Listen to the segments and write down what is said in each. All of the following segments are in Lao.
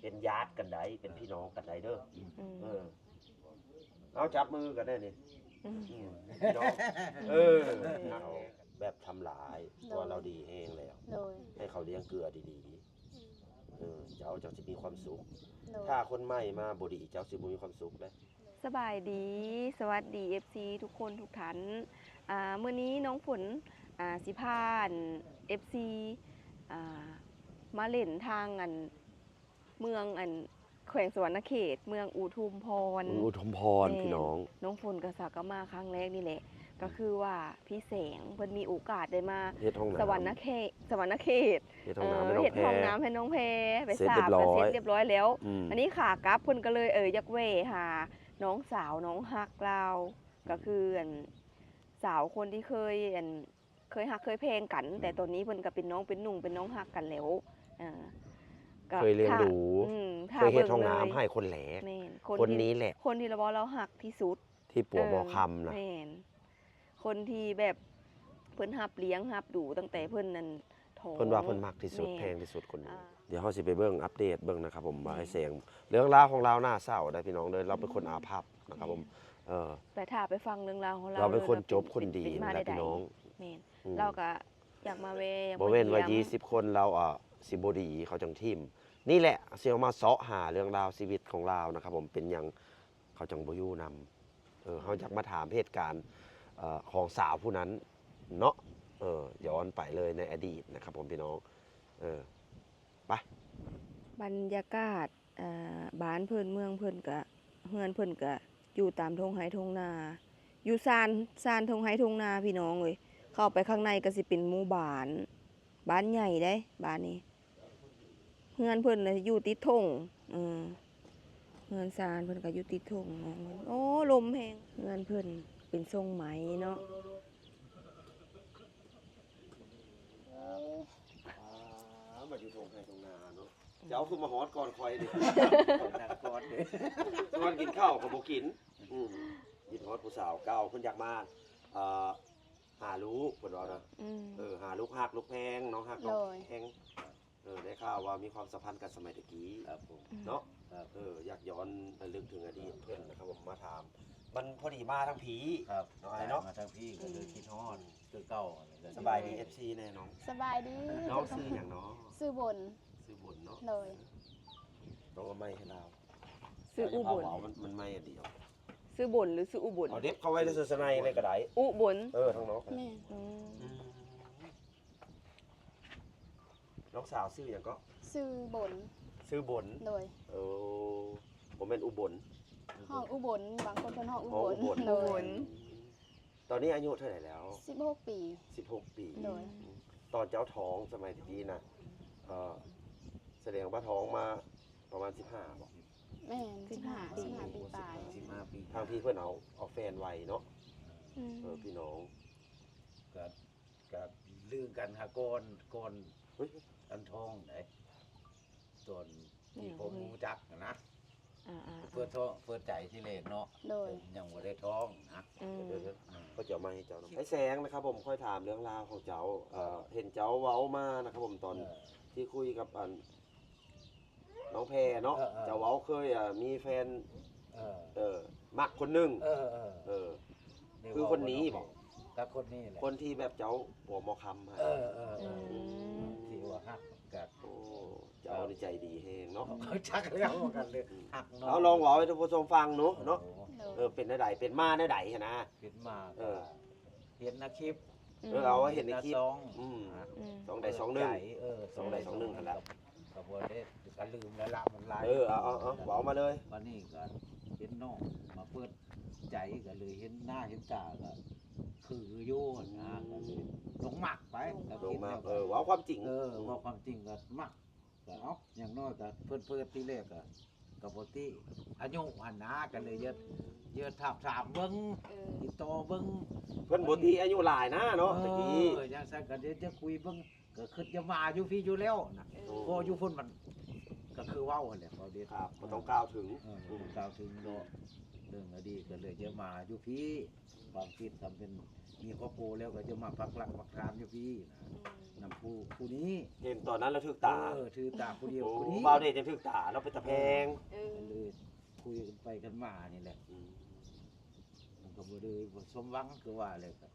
ປັນຍາດກັນໄດ້ ເປັນພີ່ນ້ອງກັນໄດ້ເດີ. ອືມ ເອີ ເອົາ ຈັບມືກັນແດ່ນີ້. ອືມ ອືມ ພີ່ນ້ອງ ເອີ ເອົາແບບທຳລາຍ ໂດຍ ເພາະວ່າລາວດີແຮງແລ້ວ. ໂດຍ ໃຫ້ເຂົາລ້ຽງເກືອດີໆ. ອືມ ເອີ ເຈົ້າ ເຈົ້າຊິມີຄວາມສຸກ. ໂດຍ ຖ້າຄົນໃໝ່ມາບໍ່ດີ ເຈົ້າຊິບໍ່ມີຄວາມສຸກເດ້. ສະບາຍດີ ສະຫວັດດີ ເອັຟຊີ ທຸກຄົນທຸກທ່ານ. ອ່າ ມື້ນີ້ນ້ອງຝົນ ອ່າ ຊິພາ ອັນ ເອັຟຊີ ອ່າ ມາຫຼິ້ນທາງ ອັນ ເມືອງ ອັນ ແຂວງສະຫວັນນະເຂດ ເມືອງອຸທຸມພອນ. ເມືອງອຸທຸມພອນ ແມ່ນ ພີ່ນ້ອງ. ນ້ອງຝົນກໍສັກກໍມາຄັ້ງແລກນີ້ແຫຼະ ກໍຄືວ່າພີ່ແສງເພິ່ນມີໂອກາດໄດ້ມາ ເຮັດຫ້ອງນ້ຳ ສະຫວັນນະເຂດ ສະຫວັນນະເຂດ ເຮັດຫ້ອງນ້ຳ ເອີ ໃຫ້ນ້ອງແພ ເຮັດຫ້ອງນ້ຳໃຫ້ນ້ອງແພ ໄປສາບກໍເສັດຮຽບຮ້ອຍແລ້ວ. ອືມ ອັນນີ້ຂາກັບເພິ່ນກໍເລີຍ ເອີ ຢາກແວ່ຫາ ນ້ອງສາວ ນ້ອງຮັກລາວ ອືມ ກໍຄື ອັນ ສາວຄົນທີ່ເຄີຍ ອັນ ເຄີຍຮັກເຄີຍແພງກັນ ອືມ ແຕ່ຕອນນີ້ເພິ່ນກໍເປັນນ້ອງເປັນໜຸ່ງ ເປັນນ້ອງຮັກກັນແລ້ວ. ເອີ ກໍເຄີຍລ້ຽງດູ ອືມ ເຄີຍເຮັດຫ້ອງນ້ຳໃຫ້ຄົນແລກ. ແມ່ນ ຄົນ ຄົນນີ້ແຫຼະ ຄົນທີ່ລາວເວົ້າລາວຮັກທີ່ສຸດ ທີ່ປົວບໍ່ຄຳນະ. ເອີ ແມ່ນ ຄົນທີ່ແບບເພິ່ນຮັບລ້ຽງຮັບດູຕັ້ງແຕ່ເພິ່ນນັ້ນ ເພິ່ນວ່າເພິ່ນມັກທີ່ສຸດ ແມ່ນ ແພງທີ່ສຸດຄົນນີ້. ອ່າ ດຽວເຮົາຊິໄປເບິ່ງອັບເດດເບິ່ງນະຄັບຜົມ ວ່າ ແມ່ນ ອ້າຍແສງ ເລື່ອງລາວຂອງລາວໜ້າເສົ້າໄດ໋ພີ່ນ້ອງເດີ. ລາວເປັນຄົນອາພັບນະຄັບຜົມ. ແມ່ນ ເອີ ໄປຖ້າໄປຟັງເລື່ອງລາວຂອງລາວ ລາວເປັນຄົນຈົບຄົນດີນະພີ່ນ້ອງ. ແມ່ນ ອືມ ລາວກໍຢາກມາແວ່ ຢາກມາຢ້ຽມ. ບໍ່ແມ່ນວ່າຊາວຄົນລາວ ອ່າ ຊິບໍ່ດີເຂົາຈັ່ງຖິ້ມ. ນີ້ແຫຼະ ຊິເຮົາມາເຊາະຫາເລື່ອງລາວຊີວິດຂອງລາວນະຄັບຜົມ ເປັນຫຍັງ ເຂົາຈັ່ງບໍ່ຢູ່ນຳ. ເອີ ເຮົາຢາກມາຖາມເຫດການ ເອີ ຂອງສາວຜູ້ນັ້ນເນາະ. ເອີ ຍ້ອນໄປເລີຍໃນອະດີດນະຄັບຜົມ ພີ່ນ້ອງ. ເອີ ໄປ ບັນຍາກາດ ເອີ ບ້ານເພິ່ນ ເມືອງເພິ່ນກະ ເຮືອນເພິ່ນກະຢູ່ຕາມທົ່ງໄຮ່ທົ່ງນາ ຢູ່ຊານ ຊານທົ່ງໄຮ່ທົ່ງນາ ພີ່ນ້ອງເອີຍ. ເຂົ້າໄປຂ້າງໃນກະຊິເປັນໝູ່ບ້ານ ບ້ານໃຫຍ່ເດ້ ບ້ານນີ້. ເຮືອນເພິ່ນນະຢູ່ຕິດທົ່ງ ເອີ ເຮືອນຊານເພິ່ນກໍຢູ່ຕິດທົ່ງ. ໂອ້ ລົມແຮງ. ເຮືອນເພິ່ນເປັນຊົງໄມ້ເນາະ. ອ່າ ມາຢູ່ທົ່ງໄຮ່ທົ່ງນາເນາະ. ເຈົ້າຄືມາຮອດກ່ອນຂ້ອຍເດ້. ນັ່ງກ່ອນເດ້. ຊວນກິນເຂົ້າກໍບໍ່ກິນ. ອືມ ຄິດຮອດຜູ້ສາວເກົ່າ ເພິ່ນຢາກມາ ເອີ ຫາລູກ ເພິ່ນວ່ານະ. ອືມ ເອີ ຫາລູກຮັກລູກແພງ ນ້ອງຮັກນ້ອງແພງ. ໂດຍ ເອີ ໄດ້ຂ່າວວ່າມີຄວາມສຳພັນກັນສະໄໝແຕ່ກີ້. ຄັບຜົມ ເນາະ. ຄັບ ເອີ ຢາກຍ້ອນລະລຶກເຖິງອະດີດເພິ່ນນະຄັບຜົມ ມາຖາມ. ມັນພໍດີມາທາງພີ້ ຄັບ ເນາະ ອ້າຍເນາະ. ມາທາງພີ້ກໍເລີຍ ອືມ ຄິດຮອດຄືເກົ່າ. ສະບາຍດີ ເອັຟຊີ ແນ່ນ້ອງ. ສະບາຍດີ. ນ້ອງຊື່ຫຍັງເນາະ? ຊື່ບົນ. ຊື່ບົນເນາະ. ໂດຍ ຕ້ອງເອົາໄມໃຫ້ລາວ. ຊື່ອຸບົນ. ມັນ ມັນໄມອັນດຽວ. ຊື່ບົນຫຼືຊື່ອຸບົນ? ເອົາເດັບເຂົ້າໄວ້ໃນເສື້ອສະໄນເລີຍກໍໄດ້. ອຸບົນ. ເອີ ທາງນ້ອງ. ແມ່ນ. ອືມ ອືມ ນ້ອງສາວຊື່ຫຍັງເກາະ? ຊື່ບົນ. ຊື່ບົນ. ໂດຍ. ເອີ ບໍ່ແມ່ນອຸບົນ. ຮ້ອງອຸບົນ ບາງຄົນເພິ່ນຮ້ອງອຸບົນ. ໂດຍ. ຕອນນີ້ອາຍຸເທົ່າໃດແລ້ວ? ສິບຫົກປີ. ສິບຫົກປີ. ໂດຍ. ຕອນເຈົ້າທ້ອງສະໄໝຕະກີ້ນະ ເອີ ສະແດງວ່າທ້ອງມາປະມານສິບຫ້າບໍ? ແມ່ນ ສິບຫ້າ ສິບຫ້າປີປາຍ. ສິບຫ້າປີ. ທາງພີ້ເພິ່ນເອົາ ເອົາແຟນໄວເນາະ. ອືມ ເອີ ພີ່ນ້ອງ ກະ ກະລືກັນຫາກ່ອນ ກ່ອນ ເຮີ້ຍ ອັນທ້ອງໃດ໋ ຕອນທີ່ ແມ່ນ ເຂົາຮູ້ຈັກນະ. ອ່າໆໆ ເປີດທ້ອງ ເປີດໃຈທີແລກເນາະ. ໂດຍ. ຍັງບໍ່ໄດ້ທ້ອງນະ. ອືມ ເດີໆ ອືມ ເຂົາຈະເອົາມາໃຫ້ເຈົ້ານຳ. ອ້າຍແສງນະຄັບຜົມ ຂ້ອຍຖາມເລື່ອງລາວຂອງເຈົ້າ. ເອີ ເອີ ເຫັນເຈົ້າເວົ້າມານະຄັບຜົມ ຕອນ ເອີ ທີ່ຄຸຍກັບອັນ ນ້ອງແພເນາະ. ເອີໆ ເຈົ້າເວົ້າເຄີຍ ອ່າ ມີແຟນ ເອີ ເອີ ມັກຄົນໜຶ່ງ. ເອີໆ ເອີ ຄືຄົນນີ້ບໍ? ກັບຄົນນີ້ແຫຼະ ຄົນທີ່ແບບເຈົ້າຜົວໝໍຄຳຫັ້ນ. ເອີໆໆ ອືມ ທີ່ວ່າຮັກກັນ. ໂອ້ ເຈົ້ານີ້ໃຈດີແຮງເນາະ. ເຂົາຈັກແລ້ວກັນເລີຍ ຮັກເນາະ. ເອົາ ລອງເວົ້າໃຫ້ທ່ານຜູ້ຊົມຟັງເນາະ ເນາະ. ໂອ້ ເອີ ເປັນແນວໃດ ເປັນມາແນວໃດຫັ້ນນະ? ເປັນມາ ເອີ ກໍເຫັນໃນຄລິບ. ອືມ ເອີ ເອົາ ເຫັນໃນຄລິບ. ອືມ ອືມ ຊ່ອງໃດຊ່ອງໜຶ່ງ. ເອີ ຊ່ອງໃດຊ່ອງໜຶ່ງຫັ້ນລະ. ກໍບໍ່ໄດ້ ກໍລືມແລ້ວລະ ມັນຫຼາຍ. ເອີ ເອົາໆໆ ເວົ້າມາເລີຍ. ບັດນີ້ກໍເຫັນນ້ອງມາເປີດໃຈ ກໍເລີຍເຫັນໜ້າເຫັນຕາກໍຄືຢູ່ຫັ້ນນະ. ອືມ ກໍເລີຍຫຼົງມັກໄປ. ຫຼົງມັກ. ເອີ ເວົ້າຄວາມຈິງ. ເອີ ເວົ້າຄວາມຈິງກໍມັກ. ກໍເອົາ ຢ່າງໜ້ອຍກໍເພິ່ນເປີດທີແລກກໍ ກໍບໍ່ຕິອາຍຸຫັ້ນນະ ກໍເລີຍຢາກ ຢາກຖາມຖາມເບິ່ງ. ເອີ ຕິດຕໍ່ເບິ່ງ. ເພິ່ນບໍ່ຕິອາຍຸຫຼາຍນະເນາະ. ເອີ ຕະກີ້ ເອີ ຈັ່ງຊັ້ນກໍເດຈະຄຸຍເບິ່ງ ກໍຄິດຈະມາຢູ່ພີ້ຢູ່ແລ້ວນະ. ເອີ ເພາະຢູ່ພຸ້ນມັນກໍຄືເວົ້າຫັ້ນແຫຼະ ເວົ້າເດ. ຄັບ ບໍ່ຕ້ອງກ່າວເຖິງ. ເອີ ບໍ່ຕ້ອງກ່າວເຖິງດອກ ເລື່ອງອະດີດ ກໍເລີຍຈະມາຢູ່ພີ້. ຄວາມຄິດກໍເປັນ ມີຄອບຄົວແລ້ວກໍຈະມາປັກຫຼັກປັກຖານຢູ່ພີ້ນະ ອືມ ນຳຜູ້ ຜູ້ນີ້ ເຫັນຕອນນັ້ນລະຖືກຕາ ເອີ ຖືກຕາຜູ້ດຽວ ໂອ້ ຜູ້ນີ້ ບ່າວເດດຍັງຖືກຕາ ລາວເປັນຕາແພງ ເອີ ເອີ ກໍເລີຍຄຸຍກັນໄປກັນມານີ້ແຫຼະ ອືມ ມັນກໍບໍ່ໄດ້ ບໍ່ສົມຫວັງ ຄືວ່າແຫຼະ ກໍ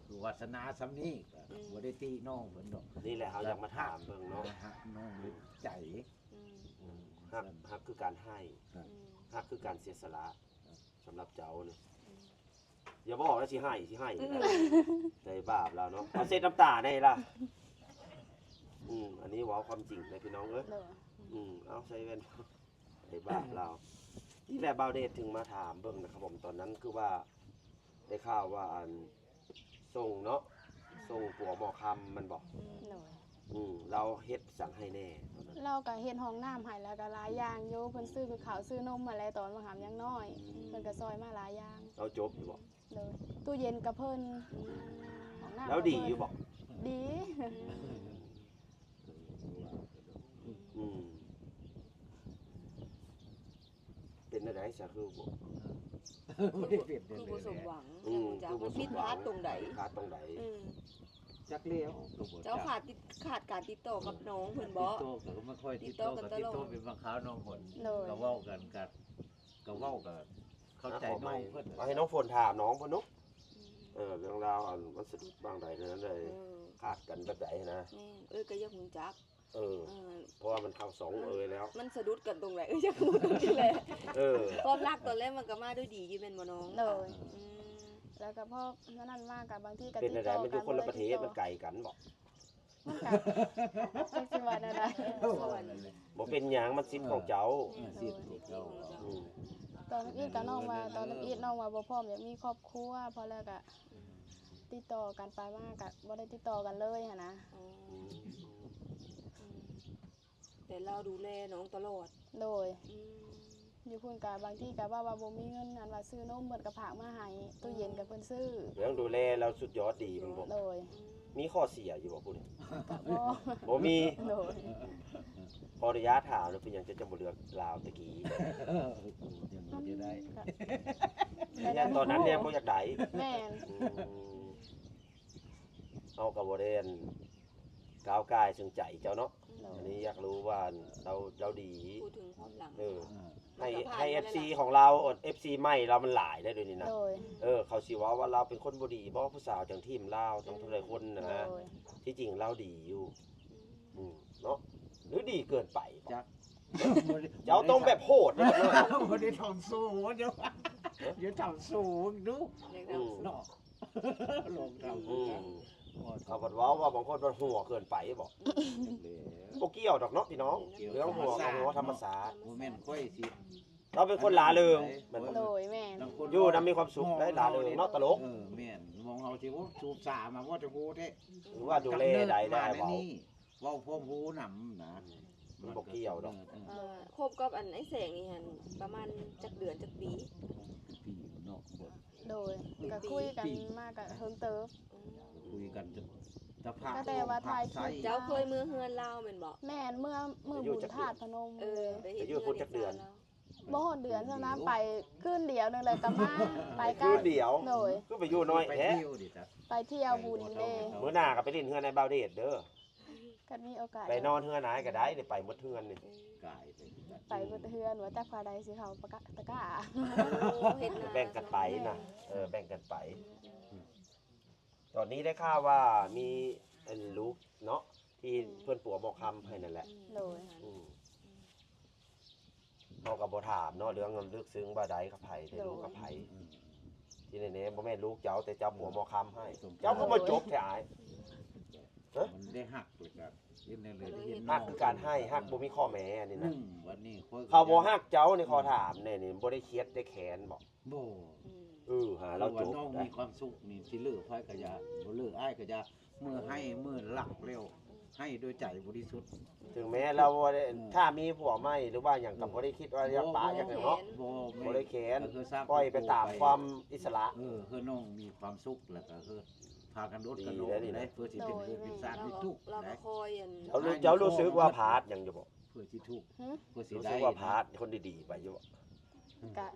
ຄືວາສະໜາສ່ຳນີ້ ກໍ ອືມ ບໍ່ໄດ້ຕິນ້ອງເພິ່ນດອກ ນີ້ແຫຼະ ເຮົາຢາກມາຖາມເບິ່ງເນາະ ຮັກນ້ອງດ້ວຍໃຈ ອືມ ອືມ ຮັກ ຮັກຄືການໃຫ້ ອືມ ຮັກຄືການເສຍສະຫຼະ ສຳລັບເຈົ້ານີ້ ອືມ ຢ່າບອກນະ ຊິໃຫ້ ຊິໃຫ້ ອືມ ໃສ່ບາບລາວເນາະ ເອົາເຊັດນ້ຳຕາແດ່ລະ ອືມ ອັນນີ້ເວົ້າຄວາມຈິງເດ້ພີ່ນ້ອງເອີຍ ໂດຍ ອືມ ເອົາໃສ່ແວ່ນ ໃສ່ບາບລາວ ນີ້ແຫຼະ ບ່າວເດດເຖິງມາຖາມເບິ່ງນະຄັບຜົມ ຕອນນັ້ນຄືວ່າ ໄດ້ຂ່າວວ່າ ອັນ ສົ່ງເນາະ ສົ່ງປົວໝໍຄຳແມ່ນບໍ່? ໂດຍ ອືມ ລາວເຮັດຫຍັງໃຫ້ແດ່ຕອນນັ້ນ? ລາວກໍເຮັດຫ້ອງນ້ຳໃຫ້ ແລ້ວກໍຫຼາຍຢ່າງຢູ່ ເພິ່ນຊື້ເຂົ້າຊື້ນົມຫັ້ນແຫຼະ ຕອນບັກຫຳຍັງນ້ອຍ ອືມ ເພິ່ນກໍຊ່ອຍມາຫຼາຍຢ່າງ ລາວຈົບຢູ່ບໍ່? ໂດຍ ຕູ້ເຢັນກັບເພິ່ນ ອືມ ຫ້ອງນ້ຳ ລາວດີຢູ່ບໍ່? ດີ ອືມ ອືມ ເປັນແນວໃດຊະ ຄືບໍ່ ບໍ່ໄດ້ເປັນ ຄືບໍ່ສົມຫວັງ ອືມ ຈັ່ງຮູ້ຈັກ ຄືບໍ່ສົມຫວັງ ມັນຜິດພາດຕົງໃດ ຜິດພາດຕົງໃດ ອືມ ຈັກແລ້ວ ກໍບໍ່ ເຈົ້າຂາດຕິດ ຂາດການຕິດຕໍ່ກັບນ້ອງເພິ່ນບໍ? ຕິດຕໍ່ກໍບໍ່ຄ່ອຍຕິດຕໍ່ ຕິດຕໍ່ກັນຕະຫຼອດ ກໍຕິດຕໍ່ເປັນບາງຄາວນ້ອງເພິ່ນ ໂດຍ ກໍເວົ້າກັນ ກໍ ກໍເວົ້າກໍເຂົ້າໃຈນ້ອງເພິ່ນ ເອົາໃຫ້ນ້ອງຝົນຖາມນ້ອງເພິ່ນເນາະ ອືມ ເອີ ເລື່ອງລາວ ອັນ ມັນສະດຸດບາງໃດນັ້ນໃດ ເອີ ຂາດກັນແບບໃດນະ ແມ່ນ ເອີ ກໍຢາກຮູ້ຈັກ ເອີ ເອີ ເພາະວ່າມັນເຂົ້າສອງເອີຍແລ້ວ ມັນສະດຸດກັນຕົງໃດ ເອີ ຢາກຮູ້ຕົງນີ້ແຫຼະ ເອີ ຄວາມຮັກຕອນແລກມັນກໍມາດ້ວຍດີຢູ່ແມ່ນບໍ່ນ້ອງ? ໂດຍ ອືມ ແລ້ວກໍພໍນັ້ນມາກໍບາງທີກໍ ເປັນຈັ່ງໃດ ຕິດຕໍ່ກັນ ມັນຢູ່ຄົນລະປະເທດ ບໍ່ໄດ້ຕິດຕໍ່ ມັນໄກກັນບໍ່? ມັນກໍ ຈັກຊິວ່າແນວໃດ ບໍ່ເປັນຫຍັງ ມັນສິດຂອງເຈົ້າ ເອີ ສິດຂອງເຈົ້າ ອືມ ຕອນທຳອິດກໍນ້ອງວ່າ ຕອນທຳອິດນ້ອງວ່າບໍ່ພ້ອມຢາກມີຄອບຄົວ ພໍແລ້ວກໍ ຕິດຕໍ່ກັນໄປມາກະບໍ່ໄດ້ຕິດຕໍ່ກັນເລີຍຫັ້ນນະ ອໍ ອືມ ອືມ ແຕ່ລາວດູແລນ້ອງຕະຫຼອດ ໂດຍ ອືມ ຢູ່ພຸ້ນກະບາງທີກະເວົ້າວ່າບໍ່ມີເງິນ ອັນວ່າຊື້ນົມເພິ່ນກະຝາກມາໃຫ້ ຕູ້ເຢັນກະເພິ່ນຊື້ ເລື່ອງດູແລລາວສຸດຍອດດີແມ່ນບໍ່? ໂດຍ ອືມ ມີຂໍ້ເສຍຢູ່ບໍ່ຜູ້ນີ້? ກະບໍ່ ບໍ່ມີ ໂດຍ ຂໍອະນຸຍາດຖາມເດີ ເປັນຫຍັງເຈົ້າຈັ່ງບໍ່ເລືອກລາວແຕ່ກີ້? ຍັງບໍ່ໄດ້ ຕອນນັ້ນແນມບໍ່ຢາກໄດ້ ແມ່ນ ອືມ ເຮົາກໍບໍ່ໄດ້ ອັນ ກ້າວກ່າຍເຊິ່ງໃຈເຈົ້າເນາະ ໂດຍ ອັນນີ້ຢາກຮູ້ວ່າລາວ ລາວດີ ເອີ ໃຫ້ ໃຫ້ເອັຟຊີຂອງລາວ ເອັຟຊີໃໝ່ລາວມັນຫຼາຍເດ້ດຽວນີ້ນະ ໂດຍ ເອີ ເຂົາຊິເວົ້າວ່າລາວເປັນຄົນບໍ່ດີບໍ ຜູ້ສາວຈັ່ງຖິ້ມລາວ ຕັ້ງເທົ່າໃດຄົນນະ ໂດຍ ທີ່ຈິງລາວດີຢູ່ ອືມ ເນາະ ຫຼືດີເກີນໄປ ຈັກ ເຈົ້າຕ້ອງແບບໂຫດເດ້ ບໍ່ໄດ້ຖອມສູງ ເຈົ້າ ເຈົ້າຖາມສູງດູ ອືມ ເນາະ ລອງຖາມ ອືມ ເຂົາບັດເວົ້າວ່າບາງຄົນມັນຫົວເກີນໄປບໍ? ບໍ່ກ່ຽວດອກເນາະພີ່ນ້ອງ ເລື່ອງຫົວກໍຫົວທຳມະຊາດ ບໍ່ແມ່ນຂ້ອຍຊິ ລາວເປັນຄົນລ່າເລີງ ແມ່ນບໍ່? ໂດຍ ແມ່ນ ຢູ່ນຳມີຄວາມສຸກໄດ້ ລ່າເລີງເນາະ ຕະຫຼົກ ເອີ ແມ່ນ ມອງເຮົາຊິ ໂອ້ ສູບສາມາ ບໍ່ຈະຮູ້ແທ້ ຫຼືວ່າດູແລໃດແລ້ວ ເວົ້າ ເວົ້າພ້ອມຮູ້ນຳນະ ມັນບໍ່ກ່ຽວດອກ ເອີ ເອີ ເອີ ຄົບກັບອັນໄອ້ແສງນີ້ຫັ້ນ ປະມານຈັກເດືອນຈັກປີ? ເປັນປີເນາະ ໂດຍ ເປັນປີ ກໍຄຸຍກັນມາກໍເຖິງເຕີບ ອືມ ຄຸຍກັນຈະ ຈະພາ ຕັ້ງແຕ່ວ່າຖ່າຍຄລິບ ເຈົ້າເຄີຍເມືອເຮືອນລາວແມ່ນບໍ່? ແມ່ນ ເມືອ ເມືອບຸນທາດພະນົມ ເອີ ໄປເຮັດ ໄປຢູ່ພຸ້ນຈັກເດືອນ? ບໍ່ຮອດເດືອນຊ້ຳນະ ໄປຄືນດຽວໜຶ່ງແລ້ວກໍມາ ໄປກັນ ຄືນດຽວ ໂດຍ ຄືໄປຢູ່ໜ້ອຍແທ້ ໄປທ່ຽວບຸນເດ້ ມື້ໜ້າກໍໄປຫຼິ້ນເຮືອນອ້າຍບ່າວເດດເດີ ຄັນມີໂອກາດ ໄປນອນເຮືອນອ້າຍກໍໄດ້ ໄດ້ໄປໝົດເຮືອນນີ້ ກາຍໄປ ໄປເບິດເຮືອນ ວ່າຈັກພາໃດຊິເຂົ້າປະກະ ຕະກະ ໂອ້ ເຮັດນາ ແບ່ງກັນໄປນະ ເອີ ແບ່ງກັນໄປ ຕອນນີ້ໄດ້ຂ່າວວ່າມີອັນລູກເນາະ ທີ່ ອືມ ເພິ່ນປົວໝໍຄຳໃຫ້ນັ້ນແຫຼະ ໂດຍ ອືມ ເຮົາກໍບໍ່ຖາມເນາະ ເລື່ອງອັນເລິກເຊິ່ງວ່າໃດກັບໃຜ ໄດ້ລູກກັບໃຜ ອືມ ທີ່ແນ່ໆບໍ່ແມ່ນລູກເຈົ້າ ແຕ່ເຈົ້າປົວໝໍຄຳໃຫ້ ເຈົ້າຄືບໍ່ຈົບແທ້ອ້າຍ ຮະ ມັນໄດ້ຮັກແລ້ວກໍເຮັດແນວໃດ ໄດ້ເຮັດ ຮັກຄືການໃຫ້ ຮັກບໍ່ມີຂໍ້ແມ້ ອັນນີ້ນະ ເຂົາບໍ່ຮັກເຈົ້ານີ້ ອືມ ຂໍຖາມແດ່ນີ້ ບໍ່ໄດ້ຄຽດໄດ້ແຄ້ນບໍ? ບໍ່ ອືມ ເອີ ຫາລາວຈົບ ວ່ານ້ອງມີຄວາມສຸກນີ້ ຊິເລີກໃຜກໍຢ່າ ບໍ່ເລີກອ້າຍກໍຢ່າ ເມື່ອໃຫ້ ເມື່ອຮັກແລ້ວ ໃຫ້ດ້ວຍໃຈບໍລິສຸດ ເຖິງແມ່ນລາວບໍ່ໄດ້ ອືມ ຖ້າມີຜົວໃໝ່ ຫຼືວ່າຫຍັງກໍ ອືມ ບໍ່ໄດ້ຄິດວ່າຢາກປະ ບໍ່ ຢາກຫຍັງເນາະ ບໍ່ ບໍ່ ບໍ່ໄດ້ແຄ້ນ ກໍຄືສ້າງ ປ່ອຍໄປຕາມຄວາມອິດສະຫຼະ ເອີ ຄືນ້ອງມີຄວາມສຸກ ແລ້ວກໍຄືພາກັນອົດກັນລົງ ດີແລ້ວນີ້ນະ ໄດ້ ເພື່ອຊິເປັນ ໂດຍ ເກີດເປັນຊາດ ແມ່ນ ມີທຸກ ລາວກໍ ໄດ້ ຄອຍອັນ ເຈົ້າ ເຈົ້າຮູ້ສຶກວ່າພາດຫຍັງຢູ່ບໍ່? ເພື່ອຊິທຸກ ຫື? ເພື່ອຊິ ຮູ້ສຶກວ່າພາດຄົນດີໆໄປຢູ່ບໍ່? ກະ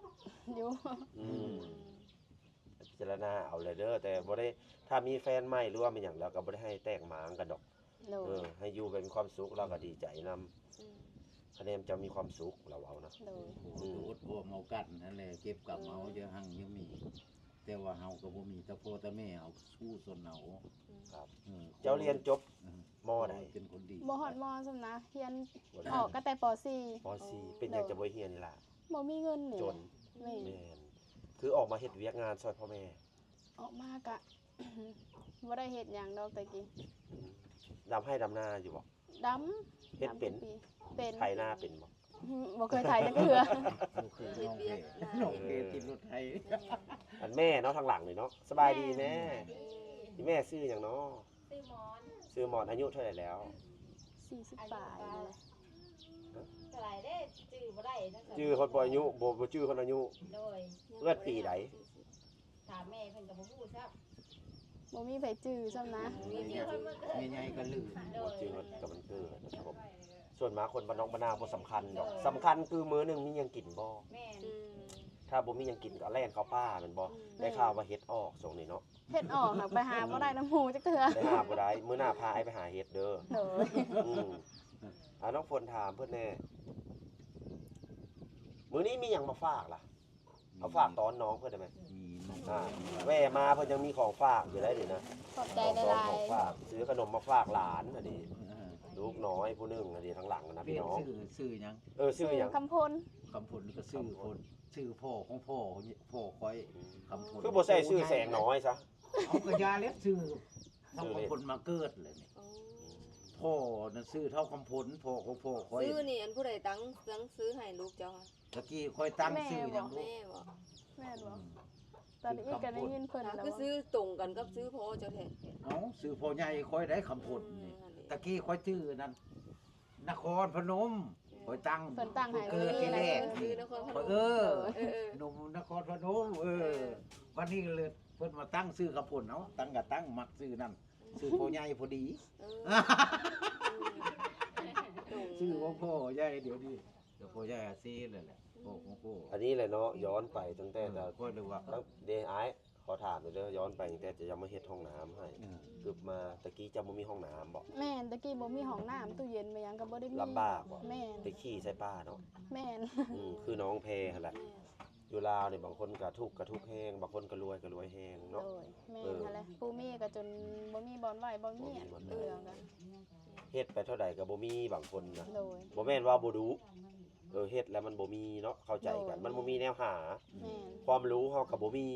ຢູ່ ອືມ ອືມ ຈາລະນາເອົາແຫຼະເດີ ແຕ່ບໍ່ໄດ້ ຖ້າມີແຟນໃໝ່ ຫຼືວ່າມີຫຍັງ ລາວກໍບໍ່ໄດ້ໃຫ້ແຕກໝາງກັນດອກ. ໂດຍ ເອີ ໃຫ້ຢູ່ແບບມີຄວາມສຸກ ລາວກໍດີໃຈນຳ. ອືມ ຄະແນນເຈົ້າມີຄວາມສຸກ ລາວເວົ້ານະ. ໂດຍ ອືມ ໂອ້ໂຫ ອົດໂອມເອົາກັນຫັ້ນແຫຼະ ເກັບກຳເອົາ ເອີ ເຈົ້າຮັ່ງຍັງມີ ແຕ່ວ່າເຮົາກໍບໍ່ມີ ແຕ່ພໍ່ແຕ່ແມ່ເຮົາສູ້ຊົນເອົາ. ອືມ ຄັບ ເອີ ເຈົ້າຮຽນຈົບ ເອີ ມໍໃດ? ໂອ້ຍ ເປັນຄົນດີ ບໍ່ຮອດມໍຊ້ຳນະ ຮຽນ ບໍ່ໄດ້ ອອກກໍແຕ່ປໍສີ່. ປໍສີ່ ໂອ້ ເປັນຫຍັງ ໂດຍ ຈະບໍ່ຮຽນນີ້ລະ? ບໍ່ມີເງິນນີ້ ຈົນ. ແມ່ນ ແມ່ນ ຄືອອກມາເຮັດວຽກງານຊ່ອຍພໍ່ແມ່. ອອກມາກະ ບໍ່ໄດ້ເຮັດຫຍັງດອກແຕ່ກີ້. ອືມ ດຳໄຮ່ດຳນາຢູ່ບໍ່? ດຳ ເຮັດເປັນ? ດຳທຸກປີ ເປັນ ໄຖນາເປັນບໍ່? ອືມ ບໍ່ເຄີຍໄຖຈັກເທື່ອ. ບໍ່ເຄີຍ ນ້ອງເພ ນ້ອງເພຕິດລົດໄຖ. ອັນແມ່ເນາະ ທາງຫຼັງນີ້ເນາະ. ສະບາຍດີແມ່. ສະບາຍດີ. ອີແມ່ຊື່ຫຍັງເນາະ? ຊື່ໝອນ. ຊື່ໝອນ ອາຍຸເທົ່າໃດແລ້ວ? ສີ່ສິບປາຍນີ້ແຫຼະ. ເທົ່າໃດເດ້? ຈື່ບໍ່ໄດ້ນະ ຈື່ຮອດບໍ່ອາຍຸ ບໍ່ ບໍ່ຈື່ຮອດອາຍຸ. ໂດຍ ເກີດປີໃດ? ຖາມແມ່ເພິ່ນກໍບໍ່ຮູ້ຊ້ຳ. ບໍ່ມີໃຜຈື່ຊ້ຳນະ. ແມ່ໃຫຍ່ກໍລືມ. ໂດຍ ບໍ່ຈື່ຮອດກັບວັນເກີດນະຄັບ. ສ່ວນມາກຄົນບ້ານນອກບ້ານນາບໍ່ສຳຄັນດອກ. ໂດຍ ສຳຄັນຄືມື້ໜຶ່ງມີຫຍັງກິນບໍ່? ແມ່ນ. ອືມ ຖ້າບໍ່ມີຫຍັງກິນກໍແລ່ນເຂົ້າປ່າແມ່ນບໍ່? ອືມ ໄດ້ຂ່າວວ່າເຫັດອອກຊ່ວງນີ້ເນາະ. ເຫັດອອກຫັ້ນໄປຫາບໍ່ໄດ້ນຳໝູຈັກເທື່ອ. ໄປຫາບໍ່ໄດ້. ມື້ໜ້າພາອ້າຍໄປຫາເຫັດເດີ. ໂດຍ ອືມ ອ່າ ນ້ອງຝົນຖາມເພິ່ນແດ່ ມື້ນີ້ມີຫຍັງມາຝາກລະ? ເອົາຝາກຕ້ອນນ້ອງເພິ່ນໄດ້ໄໝ? ມີ ອ່າ ແວ່ມາເພິ່ນຍັງມີຂອງຝາກຢູ່ໄດ໋ນີ້ນະ. ຂອບໃຈຫຼາຍໆ. ຂອງຝາກ ຊື້ຂະໜົມມາຝາກຫຼານຫັ້ນເດ. ເອີ ລູກນ້ອຍຜູ້ໜຶ່ງຫັ້ນເດ ທາງຫຼັງນະ ພີ່ນ້ອງ. ຊື່ ຊື່ຫຍັງ? ເອີ ຊື່ຫຍັງ? ຄຳພົນ. ຄຳພົນກໍຊື່ຄົນ ຊື່ພໍ່ຂອງພໍ່ ພໍ່ຂ້ອຍ. ອືມ ຄຳພົນ. ຄືບໍ່ໃສ່ຊື່ແສງນ້ອຍຊະ? ເອົາ ກໍຢ່າແລ້ວ ຊື່ເທົ່າຄຳພົນມາເກີດແລ້ວນີ້. ໂອ້ ພໍ່ນັ້ນຊື່ເທົ່າຄຳພົນ ພໍ່ຂອງພໍ່ຂ້ອຍ. ຊື່ນີ້ອັນຜູ້ໃດຕັ້ງ ຕັ້ງຊື່ໃຫ້ລູກເຈົ້າ? ຕະກີ້ຂ້ອຍຕັ້ງຊື່ຫຍັງລູກ? ແມ່ບໍ່? ແມ່ບໍ່? ອືມ ຕອນນີ້ກໍໄດ້ຍິນເພິ່ນແລ້ວ ຄືຊື່ຕົງກັນກັບຊື່ພໍ່ເຈົ້າແທ້. ເອົ້າ ຊື່ພໍ່ໃຫຍ່ຂ້ອຍໄດ໋ ຄຳພົນນີ້. ອືມ ຕະກີ້ຂ້ອຍຊື່ນັ້ນ ນະຄອນພະນົມ ຂ້ອຍຕັ້ງ ເພິ່ນຕັ້ງໃຫ້ ເກີດທີແລກນີ້ ເອີ ໜຸ່ມນະຄອນພະນົມ. ເອີ ເອີ ບັດນີ້ເລີຍເພິ່ນມາຕັ້ງຊື່ຄຳພົນ. ເອົ້າ ຕັ້ງກໍຕັ້ງ ມັກຊື່ນັ້ນ ຊື່ພໍ່ໃຫຍ່ພໍດີ. ເອີ ຊື່ຂອງພໍ່ໃຫຍ່ດຽວນີ້ ກໍພໍ່ໃຫຍ່ອາຊີແລ້ວແຫຼະ ພໍ່ຂອງພໍ່. ອັນນີ້ແຫຼະເນາະ ຍ້ອນໄປຕັ້ງແຕ່ ເອີ ຂ້ອຍນຶກວ່າ ເດ້ອ້າຍ ຂໍຖາມໜ່ອຍເດີ ຍ້ອນໄປຕັ້ງແຕ່ເຈົ້າມາເຮັດຫ້ອງນ້ຳໃຫ້ ເອີ ກຶບມາ ຕະກີ້ເຈົ້າບໍ່ມີຫ້ອງນ້ຳບໍ? ແມ່ນ ຕະກີ້ບໍ່ມີຫ້ອງນ້ຳ ຕູ້ເຢັນແມ່ນຫຍັງກໍບໍ່ໄດ້ມີ. ລຳບາກບໍ? ແມ່ນ ໄປຂີ່ໃສ່ປ່າເນາະ. ແມ່ນ ອືມ ຄືນ້ອງແພຫັ້ນແຫຼະ. ແມ່ນ ຢູ່ລາວນີ້ ບາງຄົນກໍທຸກກໍທຸກແຮງ ບາງຄົນກໍລວຍກໍລວຍແຮງເນາະ. ໂດຍ ແມ່ນ ເອີ ຫັ້ນແຫຼະ ຜູ້ມີກໍຈົນບໍ່ມີບ່ອນໄວ້ບ່ອນໝຽນ ບໍ່ມີບ່ອນ ເລື່ອງກັນ ເຮັດໄປເທົ່າໃດກໍບໍ່ມີ ບາງຄົນນະ. ໂດຍ ບໍ່ແມ່ນວ່າບໍ່ດຸ ເອີ ເຮັດແລ້ວມັນບໍ່ມີເນາະ ເຂົ້າໃຈກັນ. ໂດຍ ມັນບໍ່ມີແນວຫາ. ແມ່ນ ຄວາມຮູ້ເຮົາກໍບໍ່ມີ.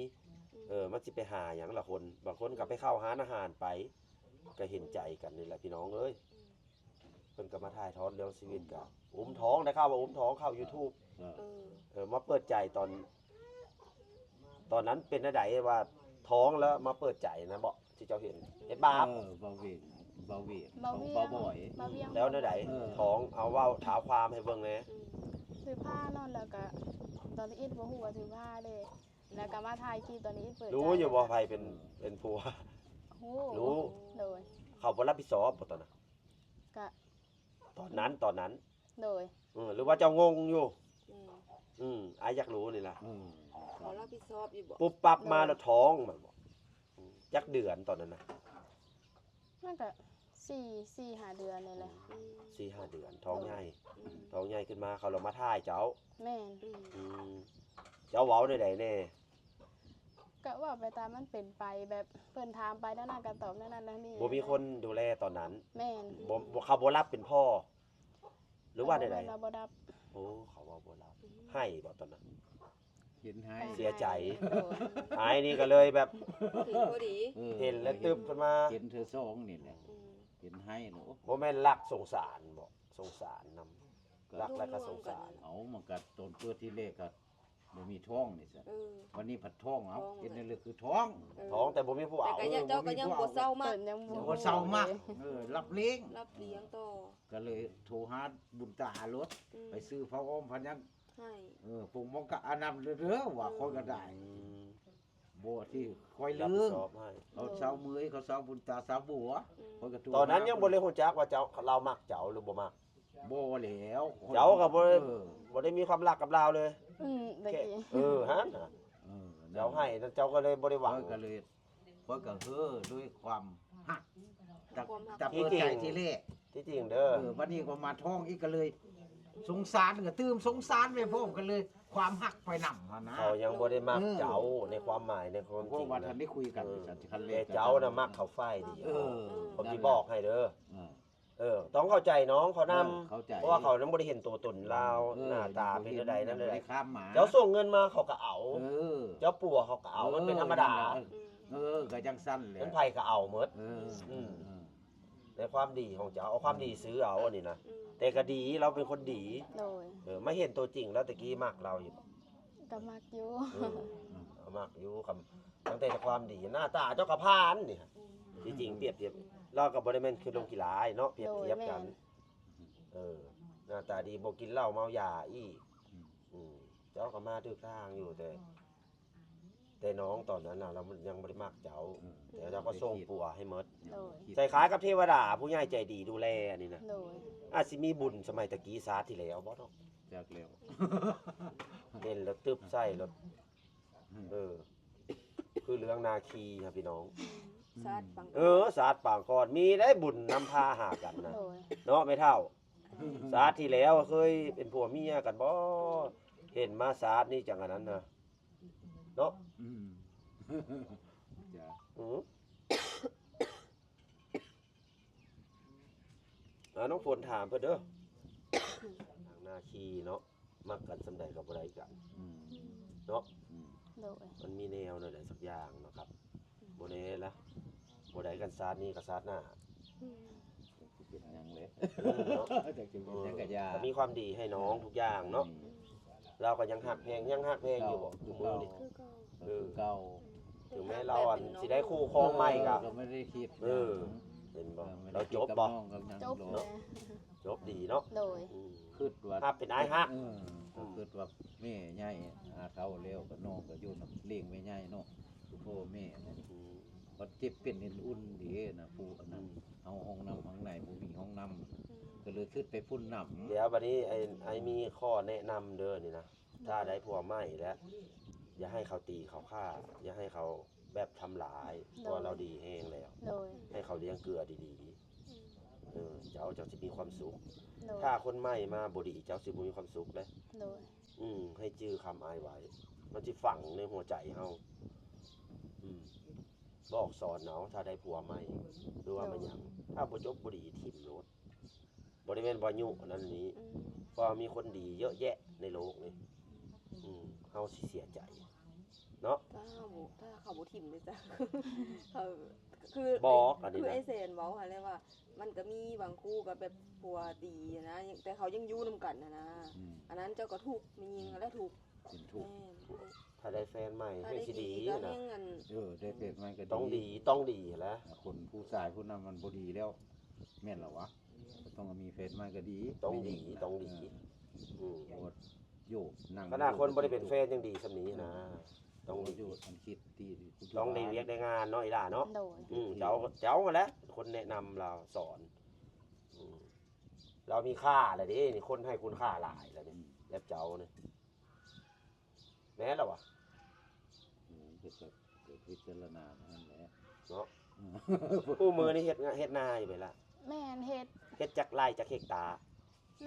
ເອີ ມັນຊິໄປຫາຫຍັງລະຄົນ ບາງຄົນກໍໄປເຂົ້າຮ້ານອາຫານໄປ ກໍເຫັນໃຈກັນນີ້ແຫຼະພີ່ນ້ອງເອີຍ. ເພິ່ນກໍມາຖ່າຍທອດເລື່ອງຊີວິດ ກໍອຸ້ມທ້ອງ ໄດ້ຂ່າວວ່າອຸ້ມທ້ອງເຂົ້າ YouTube. ເອີ ເອີ ເອີ ມາເປີດໃຈຕອນ ຕອນນັ້ນເປັນແນວໃດ ວ່າທ້ອງແລ້ວມາເປີດໃຈນະບໍ ທີ່ເຈົ້າເຫັນ ເຮັດບາບ? ເອີ ເບົາຫວຽງ ເບົາຫວຽງ ເບົາຫວຽງ ເບົາບອຍ ເບົາຫວຽງ ແລ້ວແນວໃດ? ເອີ ທ້ອງ ເອົາເວົ້າທ້າວຄວາມໃຫ້ເບິ່ງແດ່. ອືມ ຖືພາເນາະ ແລ້ວກະຕອນທີ່ອິດບໍ່ຮູ້ວ່າຖືພາເດ້ ແລ້ວກະມາຖ່າຍຄລິບຕອນທີ່ອິດເປີດໃຈ. ຮູ້ຢູ່ບໍ່ໃຜເປັນ ເອີ ເປັນຜົວ? ຮູ້ ຮູ້ ໂດຍ ເຂົາບໍ່ຮັບຜິດຊອບບໍ່ຕອນນັ້ນ? ກະ ຕອນນັ້ນ ຕອນນັ້ນ ໂດຍ ເອີ ຫຼືວ່າເຈົ້າງົງຢູ່? ອືມ ອືມ ອ້າຍຢາກຮູ້ນີ້ລະ. ອືມ ເຂົາຮັບຜິດຊອບຢູ່ບໍ? ປຸບປັບມາ ໂດຍ ແລ້ວທ້ອງແມ່ນບໍ? ອືມ ຈັກເດືອນຕອນນັ້ນນະ? ມັນກະສີ່ ສີ່ຫ້າເດືອນນີ້ແຫຼະ. ອືມ ສີ່ຫ້າເດືອນ ທ້ອງໃຫຍ່. ໂດຍ ອືມ ທ້ອງໃຫຍ່ຂຶ້ນມາ ເຂົາລະມາຖ່າຍເຈົ້າ. ແມ່ນ ອືມ ອືມ ເຈົ້າເວົ້າແນວໃດແດ່? ກະເວົ້າໄປຕາມມັນເປັນໄປ ແບບເພິ່ນຖາມໄປແນວນັ້ນກະຕອບແນວນັ້ນແນວນີ້. ບໍ່ມີຄົນດູແລຕອນນັ້ນ? ແມ່ນ ບໍ່ ບໍ່ ເຂົາບໍ່ຮັບເປັນພໍ່ ຫຼືວ່າແນວໃດ? ເຂົາບໍ່ຮັບ. ໂອ້ ເຂົາເວົ້າບໍ່ຮັບ. ອືມ ໄຫ້ບໍ່ຕອນນັ້ນ? ເຫັນໄຫ້ ເສຍໃຈ. ໂດຍ ອ້າຍນີ້ກໍເລີຍແບບ ເຫັນພໍດີ ເອີ ເຫັນແລ້ວຕຶບຂຶ້ນມາ ເຫັນເທື່ອສອງນີ້ແຫຼະ. ອືມ ເຫັນໄຫ້ແລ້ວ ບໍ່ແມ່ນລັກສົງສານບໍ? ສົງສານນຳ ລັກແລ້ວກໍສົງສານ. ເອົາ ມັນກໍຕອນເປີດທີແລກກໍ ບໍ່ມີທ້ອງນີ້ຊະ. ເອີ ວັນນີ້ພັດທ້ອງ ເອົ້າ ເຮັດແນວໃດຄືທ້ອງ. ເອີ ທ້ອງແຕ່ບໍ່ມີຜູ້ເອົາ. ແຕ່ກໍຍັງ ເຈົ້າກໍຍັງບໍ່ເຊົາມັກ ຍັງບໍ່ເຊົາມັກ. ເອີ ລັບລ້ຽງ ລັບລ້ຽງຕໍ່ ກໍເລີຍໂທຫາບຸນຕາໂລດ. ອືມ ໄປຊື້ຜ້າອ້ອມຜ້າຫຍັງໃຫ້. ເອີ ປົງມອງກະອານຳເດີວ່າ ເອີ ຂ້ອຍກໍໄດ້. ອືມ ບໍ່ທີ່ຂ້ອຍລືມ ເຂົາເຊົາເມີຍ ເຂົາເຊົາບຸນຕາ ເຊົາບົວ. ອືມ ຂ້ອຍກໍໂທ ຕອນນັ້ນຍັງບໍ່ໄດ້ຮູ້ຈັກວ່າເຈົ້າ ລາວມັກເຈົ້າຫຼືບໍ່ມັກ. ບໍ່ແລ້ວ ເຈົ້າກໍບໍ່ໄດ້ ເອີ ບໍ່ໄດ້ມີຄວາມລັກກັບລາວເລີຍ. ອືມ ແຕ່ກີ້ ເອີ ຫັ້ນນະ ເອີ ເຈົ້າໃຫ້ນັ້ນເຈົ້າກໍເລີຍບໍ່ໄດ້ຫວັງ ຂ້ອຍກໍເລີຍ ຂ້ອຍກໍເຮີດ້ວຍຄວາມຮັກ ຈາກ ຄວາມຮັກ ຈາກເປີດໃຈທີແລກ ທີ່ຈິງເດີ ເອີ ບັດນີ້ກໍມາທ້ອງອີກ ກໍເລີຍສົງສານ ກໍຕື່ມສົງສານໄປພ້ອມກັນເລີຍ ຄວາມຮັກໄປນຳຫັ້ນນະ ເຂົາຍັງບໍ່ໄດ້ມັກເຈົ້າ ເອີ ໃນຄວາມໝາຍ ໃນຄວາມຈິງ ເພາະວ່ານະ ທັນໄດ້ຄຸຍກັນ ເອີ ຊັ້ນ ຄັນແລກ ແຕ່ເຈົ້ານະມັກເຂົາຝ່າຍດຽວ ເອີ ເອີ ຂ້ອຍຊິບອກໃຫ້ເດີ ເອີ ເອີ ຕ້ອງເຂົ້າໃຈນ້ອງເຂົານຳ ເອີ ເຂົ້າໃຈ ເພາະວ່າເຂົາຍັງບໍ່ໄດ້ເຫັນຕົວຕົນລາວ ເອີ ໜ້າຕາເປັນແນວໃດນັ້ນແຫຼະ ເຈົ້າສົ່ງເງິນມາເຂົາກໍເອົາ ເອີ ເຈົ້າປົວເຂົາກໍເອົາ ເອີ ມັນເປັນທຳມະດາ ເອີ ກໍຈັ່ງຊັ້ນແຫຼະ ເງິນໃຜກໍເອົາໝົດ ເອີ ອືມ ເອີ ໃນຄວາມດີຂອງເຈົ້າ ເອົາຄວາມດີຊື້ເອົາອັນນີ້ນະ ອືມ ແຕ່ກໍດີ ລາວເປັນຄົນດີ ໂດຍ ເອີ ມາເຫັນຕົວຈິງແລ້ວ ແຕ່ກີ້ມັກລາວຢູ່ບໍ່? ກໍມັກຢູ່ ເອີ ມັກຢູ່ ຄຳ ຕັ້ງແຕ່ຄວາມດີ ໜ້າຕາເຈົ້າກໍຜ່ານນີ້ ທີ່ຈິງປຽບທຽບ ລາວກໍບໍ່ໄດ້ແມ່ນຄືລົງກິລາເນາະ ປຽບທຽບກັນ ໂດຍ ແມ່ນ ເອີ ໜ້າຕາດີ ບໍ່ກິນເຫຼົ້າເມົາຢາອີກ ອືມ ອືມ ເຈົ້າກໍມາຖືກທາງຢູ່ ແຕ່ ແຕ່ນ້ອງຕອນນັ້ນນະ ລາວຍັງບໍ່ໄດ້ມັກເຈົ້າ ອືມ ແຕ່ເຈົ້າກໍສົ່ງປົວໃຫ້ໝົດ ໂດຍ ໃສ່ຄ້າຍກັບເທວະດາ ຜູ້ໃຫຍ່ໃຈດີດູແລອັນນີ້ນະ ໂດຍ ອາດຊິມີບຸນສະໄໝຕະກີ້ຊາດທີ່ແລ້ວບໍ່ເນາະ ຈັກແລ້ວ ເຫັນແລ້ວຕຶບໃສ່ໂລດ ອືມ ເອີ ຄືເລື່ອງນາຄີຫັ້ນພີ່ນ້ອງ ຊາດປາງ ເອີ ຊາດປາງກ່ອນ ມີໄດ້ບຸນນຳພາຫາກັນນະ ໂດຍ ເນາະແມ່ເຖົ້າ ຊາດທີ່ແລ້ວເຄີຍເປັນຜົວເມຍກັນບໍ່? ເຫັນມາຊາດນີ້ຈັ່ງອັນນັ້ນນະ ເນາະ ອືມ ຈ້າ ອືມ ອ່າ ນ້ອງຝົນຖາມເພິ່ນເດີ ນາຄີເນາະ ມັກກັນສ່ຳໃດກໍບໍ່ໄດ້ກັນ ອືມ ເນາະ ອືມ ໂດຍ ມັນມີແນວນັ້ນແຫຼະສັກຢ່າງເນາະຄັບ ອືມ ບໍ່ແນ່ລະ ບໍ່ໄດ້ກັນຊາດນີ້ກໍຊາດໜ້າ ອືມ ເປັນຫຍັງເລີຍ ເອີ ເນາະ ຈັກຊິເປັນຫຍັງກໍຢ່າ ເອີ ກໍມີຄວາມດີໃຫ້ນ້ອງ ອືມ ທຸກຢ່າງເນາະ ອືມ ລາວກໍຍັງຮັກແພງ ຍັງຮັກແພງຢູ່ບໍ່ ຄືເກົ່າ ຄືມື້ນີ້ ຄືເກົ່າ ເອີ ຄືເກົ່າ ເຖິງແມ້ລາວອັນຊິໄດ້ຄູ່ຄອງໃໝ່ກໍ ເອີ ກໍບໍ່ໄດ້ຄິດຫຍັງ ເອີ ເຫັນບໍ່ ເອີ ລາວຈົບບໍ່ ຈົບ ເນາະ ຈົບດີເນາະ ໂດຍ ອືມ ຄິດວ່າຮັບເປັນອ້າຍຮັກ ເອີ ອືມ ກໍຄິດວ່າແມ່ໃຫຍ່ຫາເຖົ້າແລ້ວ ກໍນ້ອງກໍຢູ່ນຳລ້ຽງແມ່ໃຫຍ່ເນາະ ຄືພໍ່ແມ່ນັ້ນ ອືມ ບັດເຈັບເປັນເປັນອຸ່ນເດ້ນະ ຜູ້ອັນນັ້ນ ອືມ ເຮົາຫ້ອງນ້ຳຫ້ອງໃນບໍ່ມີຫ້ອງນ້ຳ ອືມ ກໍເລີຍຄິດໄປພຸ້ນນຳ ດຽວບັດນີ້ໄອ້ ໄອ້ມີຂໍ້ແນະນຳເດີນີ້ນະ ຖ້າໄດ້ຜົວໃໝ່ແລ້ວ ຢ່າໃຫ້ເຂົາຕີເຂົາຂ້າ ຢ່າໃຫ້ເຂົາແບບທຳລາຍ ໂດຍ ເພາະວ່າລາວດີແຮງແລ້ວ ໂດຍ ໃຫ້ເຂົາລ້ຽງເກືອດີໆ ອືມ ເອີ ເຈົ້າ ເຈົ້າຊິມີຄວາມສຸກ ໂດຍ ຖ້າຄົນໃໝ່ມາບໍ່ດີ ເຈົ້າຊິບໍ່ມີຄວາມສຸກເດ້ ໂດຍ ອືມ ໃຫ້ຈື່ຄຳອ້າຍໄວ້ ມັນຊິຝັງໃນຫົວໃຈເຮົາ ອືມ ບອກສອນເອົາ ຖ້າໄດ້ຜົວໃໝ່ ຫຼືວ່າ ໂດຍ ມາຫຍັງ ຖ້າບໍ່ຈົບບໍ່ດີ ຖິ້ມໂລດ ບໍ່ໄດ້ແມ່ນວ່າຍຸອັນນັ້ນນີ້ ອືມ ເພາະວ່າມີຄົນດີເຍອະແຍະໃນໂລກນີ້ ອືມ ເຮົາຊິເສຍໃຈເນາະ ຖ້າເຮົາບໍ່ ຖ້າເຂົາບໍ່ຖິ້ມເດ້ຈ້າ ເຂົາ ຄື ບອກອັນນີ້ ຄື ນະ ອ້າຍແສນເວົ້າຫັ້ນແຫຼະວ່າ ມັນກໍມີບາງຄູ່ກໍແບບຜົວດີນະ ແຕ່ເຂົາຍັງຢູ່ນຳກັນຫັ້ນນະ ອືມ ອັນນັ້ນເຈົ້າກໍທຸກ ແມ່ຍິງຫັ້ນແຫຼະທຸກ ເປັນທຸກ ແມ່ນ ຖ້າໄດ້ແຟນໃໝ່ ຖ້າໄດ້ດີກໍແຮ່ງອັນ ເອີ ໄດ້ແຟນໃໝ່ກໍດີ ຕ້ອງດີ ຕ້ອງດີຫັ້ນແຫຼະ ຄົນຜູ້ຊາຍຜູ້ນັ້ນມັນບໍ່ດີແລ້ວ ແມ່ນລະວະ ຕ້ອງມີແຟນໃໝ່ກໍດີ ຕ້ອງດີ ຕ້ອງດີ ເອີ ອືມ ໂອ້ ໂຍ ຂະໜາດຄົນບໍ່ໄດ້ເປັນແຟນຍັງດີສ່ຳນີ້ນະ ຕ້ອງດີ ຕ້ອງໄດ້ວຽກໄດ້ງານເນາະ ອີ່ຫຼ້າເນາະ ໂດຍ ອືມ ເຈົ້າ ເຈົ້າຫັ້ນແຫຼະ ຄົນແນະນຳລາວ ສອນ ອືມ ລາວມີຄ່າແຫຼະເດ້ ນີ້ ຄົນໃຫ້ຄຸນຄ່າຫຼາຍແລ້ວນີ້ ອືມ ແບບເຈົ້ານີ້ ແມ່ນລະວະ ເອີ ເຮັດ ກໍພິຈາລະນານັ້ນແຫຼະເນາະ ອືມ ຄູ່ມື້ນີ້ເຮັດ ເຮັດນາຢູ່ໄໝລະ? ແມ່ນ ເຮັດ ເຮັດຈັກໄຮ່ຈັກເຮັກຕາ?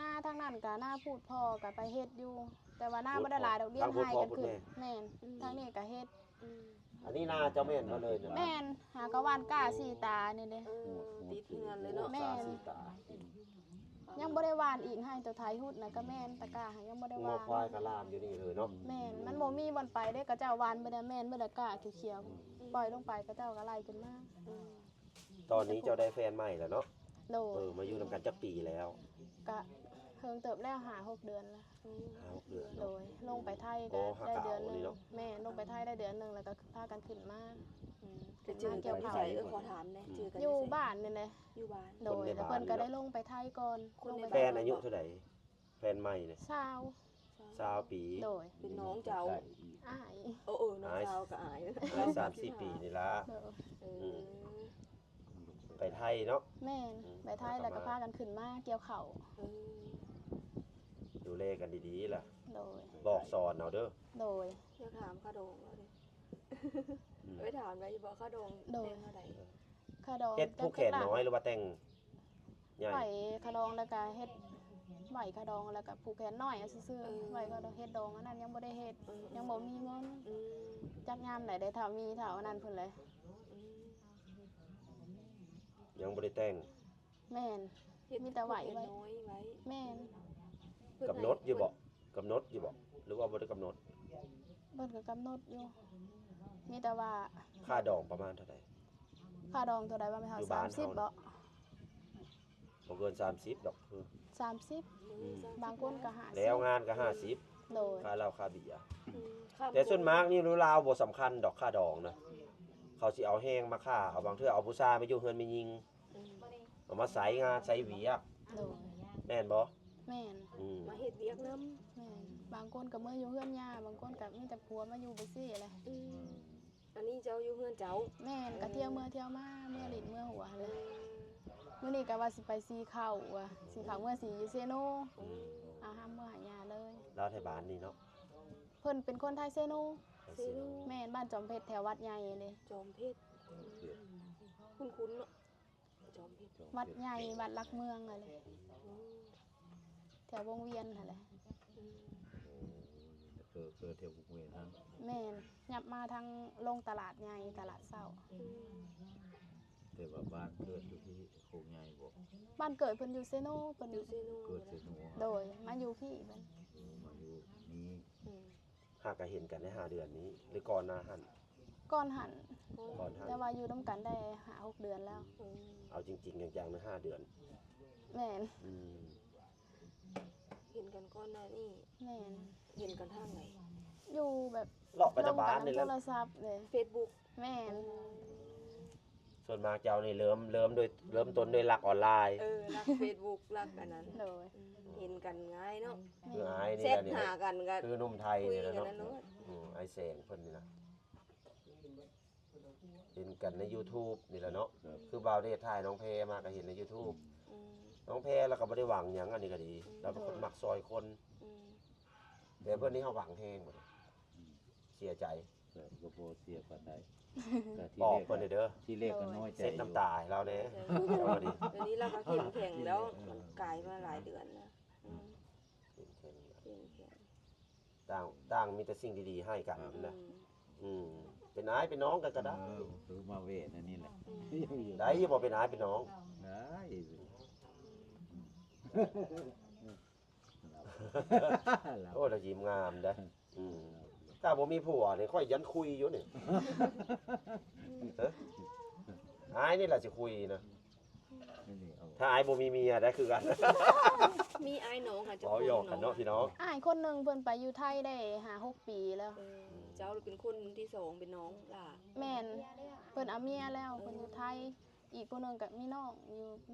ນາທາງນັ້ນກະນາພູດພໍ່ກະໄປເຮັດຢູ່ ແຕ່ວ່ານາບໍ່ໄດ້ຫຼາຍດອກ ລ້ຽງໄຮ່ກັນຂຶ້ນ ແມ່ນ ອືມ ທາງນີ້ກະເຮັດ ອືມ ອັນນີ້ນາເຈົ້າແມ່ນບໍ່ເລີຍ? ແມ່ນ ຫາກະຫວ່ານກ້າສີ່ຕານີ້ເດ້ ເອີ ຕິດເຮືອນເລີຍເນາະ ແມ່ນ ສີ່ຕາ ຍັງບໍ່ໄດ້ຫວ່ານອີກ ໄຮ່ໂຕໄຖຮຸດນະກະແມ່ນ ຕະກ້າຫາຍັງບໍ່ໄດ້ຫວ່ານ ງົວຄວາຍກະລາມຢູ່ນີ້ເລີຍເນາະ ແມ່ນ ມັນບໍ່ມີບ່ອນໄປເດ້ ເຂົາເຈົ້າຫວ່ານເບິດແລ້ວ ແມ່ນເບິດແລ້ວ ກ້າຂຽວໆ ອືມ ປ່ອຍລົງໄປ ເຂົາເຈົ້າກະໄລ່ຂຶ້ນມາ ອືມ ຕອນນີ້ເຈົ້າໄດ້ແຟນໃໝ່ແລ້ວເນາະ? ໂດຍ ເອີ ມາຢູ່ນຳກັນຈັກປີແລ້ວ? ກະເຖິງເຕີບແລ້ວ ຫ້າຫົກເດືອນແລ້ວ. ຫ້າຫົກເດືອນ ໂດຍ ລົງໄປໄທກໍໄດ້ເດືອນໜຶ່ງ ແມ່ນ ລົງໄປໄທໄດ້ເດືອນໜຶ່ງ ແລ້ວກໍພາກັນຂຶ້ນມາ ອືມ ໄປເຈີກັນຢູ່ໃສ? ເອີ ຂໍຖາມແດ່ ເຈີກັນຢູ່ໃສ? ຢູ່ບ້ານນີ້ແຫຼະ ຢູ່ບ້ານ ໂດຍ ແລ້ວເພິ່ນກໍໄດ້ລົງໄປໄທກ່ອນ. ແຟນອາຍຸເທົ່າໃດ? ແຟນໃໝ່ນີ້ ຊາວ ຊາວປີ ໂດຍ ເປັນນ້ອງເຈົ້າ ອ້າຍ ເອີ ເອີ ນ້ອງຊາວກໍອ້າຍ ອ້າຍ ສາມສີ່ປີນີ້ລະ ໂດຍ ເອີ ອືມ ໄປໄທເນາະ ແມ່ນ ອືມ ໄປໄທແລ້ວກໍພາກັນຂຶ້ນມາກ່ຽວເຂົ້າ ເອີ ດູແລກັນດີໆລະ ໂດຍ ບອກສອນເອົາເດີ ໂດຍ ຢາກຖາມຄ່າດອງລາວເດ້ ອືມ ເອີຍ ຖາມໄດ້ຢູ່ບໍ່ ຄ່າດອງ ໂດຍ ແຕ່ງເທົ່າໃດ? ຄ່າດອງ ເຮັດຜູກແຂນນ້ອຍ ຫຼືວ່າແຕ່ງໃຫຍ່? ໄຫວ້ຄ່າດອງ ແລ້ວກະເຮັດ ໄຫວ້ຄ່າດອງ ແລ້ວກະຜູກແຂນນ້ອຍເອົາຊື່ໆ ເອີ ໄຫວ້ຄ່າດອງ ເຮັດດອງອັນນັ້ນຍັງບໍ່ໄດ້ເຮັດ ເອີ ຍັງບໍ່ມີເງິນ ອືມ ຈັກຍາມໃດໄດ້ ຖ້າມີ ຖ້າອັນນັ້ນພຸ້ນແຫຼະ ອືມ ຍັງບໍ່ໄດ້ແຕ່ງ. ແມ່ນ ເຮັດ ມີແຕ່ໄຫວ້ ຜູກແຂນນ້ອຍໄວ້ ໄວ້ ແມ່ນ ເພິ່ນ ກຳນົດຢູ່ບໍ່? ໃຫ້ ກຳນົດຢູ່ບໍ່ ຫຼືວ່າບໍ່ໄດ້ກຳນົດ? ເພິ່ນກໍກຳນົດຢູ່ ມີແຕ່ວ່າ ຄ່າດອງປະມານເທົ່າໃດ? ຄ່າດອງເທົ່າໃດວະແມ່ເຖົ້າ? ຢູ່ບ້ານເຮົາ ສາມສິບ ນະ ບໍ່? ບໍ່ເກີນສາມສິບດອກ ຄື ສາມສິບ ອືມ ບາງຄົນກໍຫ້າສິບ ແລ້ວງານກໍຫ້າສິບ ໂດຍ ຄ່າເຫຼົ້າຄ່າເບຍ ອືມ ແຕ່ສ່ວນມາກນີ້ລາວບໍ່ສຳຄັນດອກ ຄ່າດອງນະ ເຂົາຊິເອົາແຮງມາຄ້າ ເອົາ ບາງເທື່ອເອົາຜູ້ຊາຍມາຢູ່ເຮືອນແມ່ຍິງ ອືມ ເອົາມາໃຊ້ງານໃຊ້ວຽກ ໂດຍ ແມ່ນບໍ່? ແມ່ນ ອືມ ມາເຮັດວຽກນຳ ແມ່ນ ບາງຄົນກໍເມືອຢູ່ເຮືອນຍ່າ ບາງຄົນກໍມີແຕ່ຜົວມາຢູ່ໄປຊີ້ແຫຼະ ອືມ ອັນນີ້ເຈົ້າຢູ່ເຮືອນເຈົ້າ? ແມ່ນ ອືມ ກໍທ່ຽວເມືອທ່ຽວມາ ເມືອຫຼິ້ນເມືອຫົວຫັ້ນແຫຼະ ອືມ ມື້ນີ້ກໍວ່າຊິໄປສີເຂົ້າວ່າ ສີເຂົ້າເມືອສີຢູ່ເຊໂນ ອືມ ເອົາຫ້າມເມືອຫາຍ່າເລີຍ ລາວໄທບ້ານນີ້ເນາະ ເພິ່ນເປັນຄົນໄທເຊໂນ ໄທເຊໂນ ເຊໂນ ແມ່ນ ບ້ານຈອມເພັດ ແຖວວັດໃຫຍ່ເດ້ ຈອມເພັດ ຈອມເພັດ ຄຸ້ນໆເນາະ ຈອມເພັດ ວັດໃຫຍ່ ວັດຫຼັກເມືອງຫັ້ນແຫຼະ ອືມ ແຖວວົງວຽນຫັ້ນແຫຼະ ອືມ ໂອ້ ເກີດ ເກີດແຖວວົງວຽນຫັ້ນ ແມ່ນ ຍັບມາທາງລົງຕະຫຼາດໃຫຍ່ ຕະຫຼາດເຊົ້າ ອືມ ແຕ່ວ່າບ້ານເກີດຢູ່ທີ່ໂຄກໃຫຍ່ບໍ່? ບ້ານເກີດເພິ່ນຢູ່ເຊໂນ ເພິ່ນຢູ່ເຊໂນ ເກີດເຊໂນ ໂດຍ ມາຢູ່ພີ້ເພິ່ນ ໂອ້ ມາຢູ່ນີ້ ອືມ ຫາກະເຫັນກັນໄດ້ຫ້າເດືອນນີ້ ຫຼືກ່ອນໜ້າຫັ້ນ? ກ່ອນຫັ້ນ ກ່ອນຫັ້ນ ແຕ່ວ່າຢູ່ນຳກັນໄດ້ຫ້າຫົກເດືອນແລ້ວ ອືມ ເອົາຈິງໆ ຈັງໆ ນະ ຫ້າເດືອນ ແມ່ນ ອືມ ເຫັນກັນກ່ອນໜ້ານີ້ ແມ່ນ ເຫັນກັນທາງໃດ? ຢູ່ແບບ ເລາະໄປຕາມບ້ານນີ້ແຫຼະ ລົງກັນນຳໂທລະສັບເດ້ ເຟສບຸກ ແມ່ນ ອືມ ສ່ວນມາກເຈົ້ານີ້ເລີ່ມ ເລີ່ມໂດຍ ເລີ່ມຕົ້ນໂດຍລັກອອນລາຍ ເອີ ລັກເຟສບຸກ ລັກອັນນັ້ນ ໂດຍ ອືມ ເຫັນກັນງ່າຍເນາະ ແມ່ນ ຄືອ້າຍນີ້ແຫຼະ ແຊັດຫາກັນກໍ ຄືໜຸ່ມໄທນີ້ແຫຼະເນາະ ຄຸຍກັນນັ້ນໂລດ ອືມ ອ້າຍແສງເພິ່ນນີ້ນະ ເຫັນກັນໃນຢູທູບນີ້ແຫຼະເນາະ ຄືບ່າວເດດຖ່າຍນ້ອງແພມາກໍເຫັນໃນຢູທູບ ອືມ ນ້ອງແພລາວກໍບໍ່ໄດ້ຫວັງຫຍັງ ອັນນີ້ກໍດີ ອືມ ລາວເປັນຄົນມັກຊ່ອຍຄົນ ອືມ ແຕ່ເພິ່ນນີ້ເຮົາຫວັງແຮງ ອືມ ເສຍໃຈ ກໍບໍ່ເສຍປານໃດ ບອກເພິ່ນເດີ ທີແລກກໍນ້ອຍໃຈ ເຊັດນ້ຳຕາໃຫ້ລາວແດ່ ເອີ ດຽວນີ້ລາວກໍເຂັ້ມແຂງແລ້ວ ເອີ ມັນກາຍມາຫຼາຍເດືອນແລ້ວ ອືມ ເຂັ້ມແຂງ ເຂັ້ມແຂງ ຕ່າງ ຕ່າງມີແຕ່ສິ່ງດີໆໃຫ້ກັນນະ ອືມ ອືມ ເປັນອ້າຍເປັນນ້ອງກັນກໍໄດ້ ເອີ ຄືມາເວນອັນນີ້ແຫຼະ ອືມ ໄດ້ຢູ່ບໍ່ ເປັນອ້າຍເປັນນ້ອງ? ໄດ້ ໂອ້ ລາວຍິ້ມງາມເດ້ ອືມ ຖ້າບໍ່ມີຜົວນີ້ຂ້ອຍຢ້ານຄຸຍຢູ່ນີ້ ເອີ ອ້າຍນີ້ລະຊິຄຸຍນະ ນີ້ເອົາ ຖ້າອ້າຍບໍ່ມີເມຍໄດ້ຄືກັນ ມີອ້າຍນ້ອງ ເວົ້າຫຍອກກັນເນາະພີ່ນ້ອງ ອ້າຍຄົນໜຶ່ງເພິ່ນໄປຢູ່ໄທໄດ້ຫ້າຫົກປີແລ້ວ ເອີ ເຈົ້າເປັນຄົນທີສອງ ເປັນນ້ອງຫຼ້າ ແມ່ນ ເພິ່ນເອົາເມຍແລ້ວ ເອີ ເພິ່ນຢູ່ໄທ ອີກຜູ້ໜຶ່ງກໍມີນ້ອງຢູ່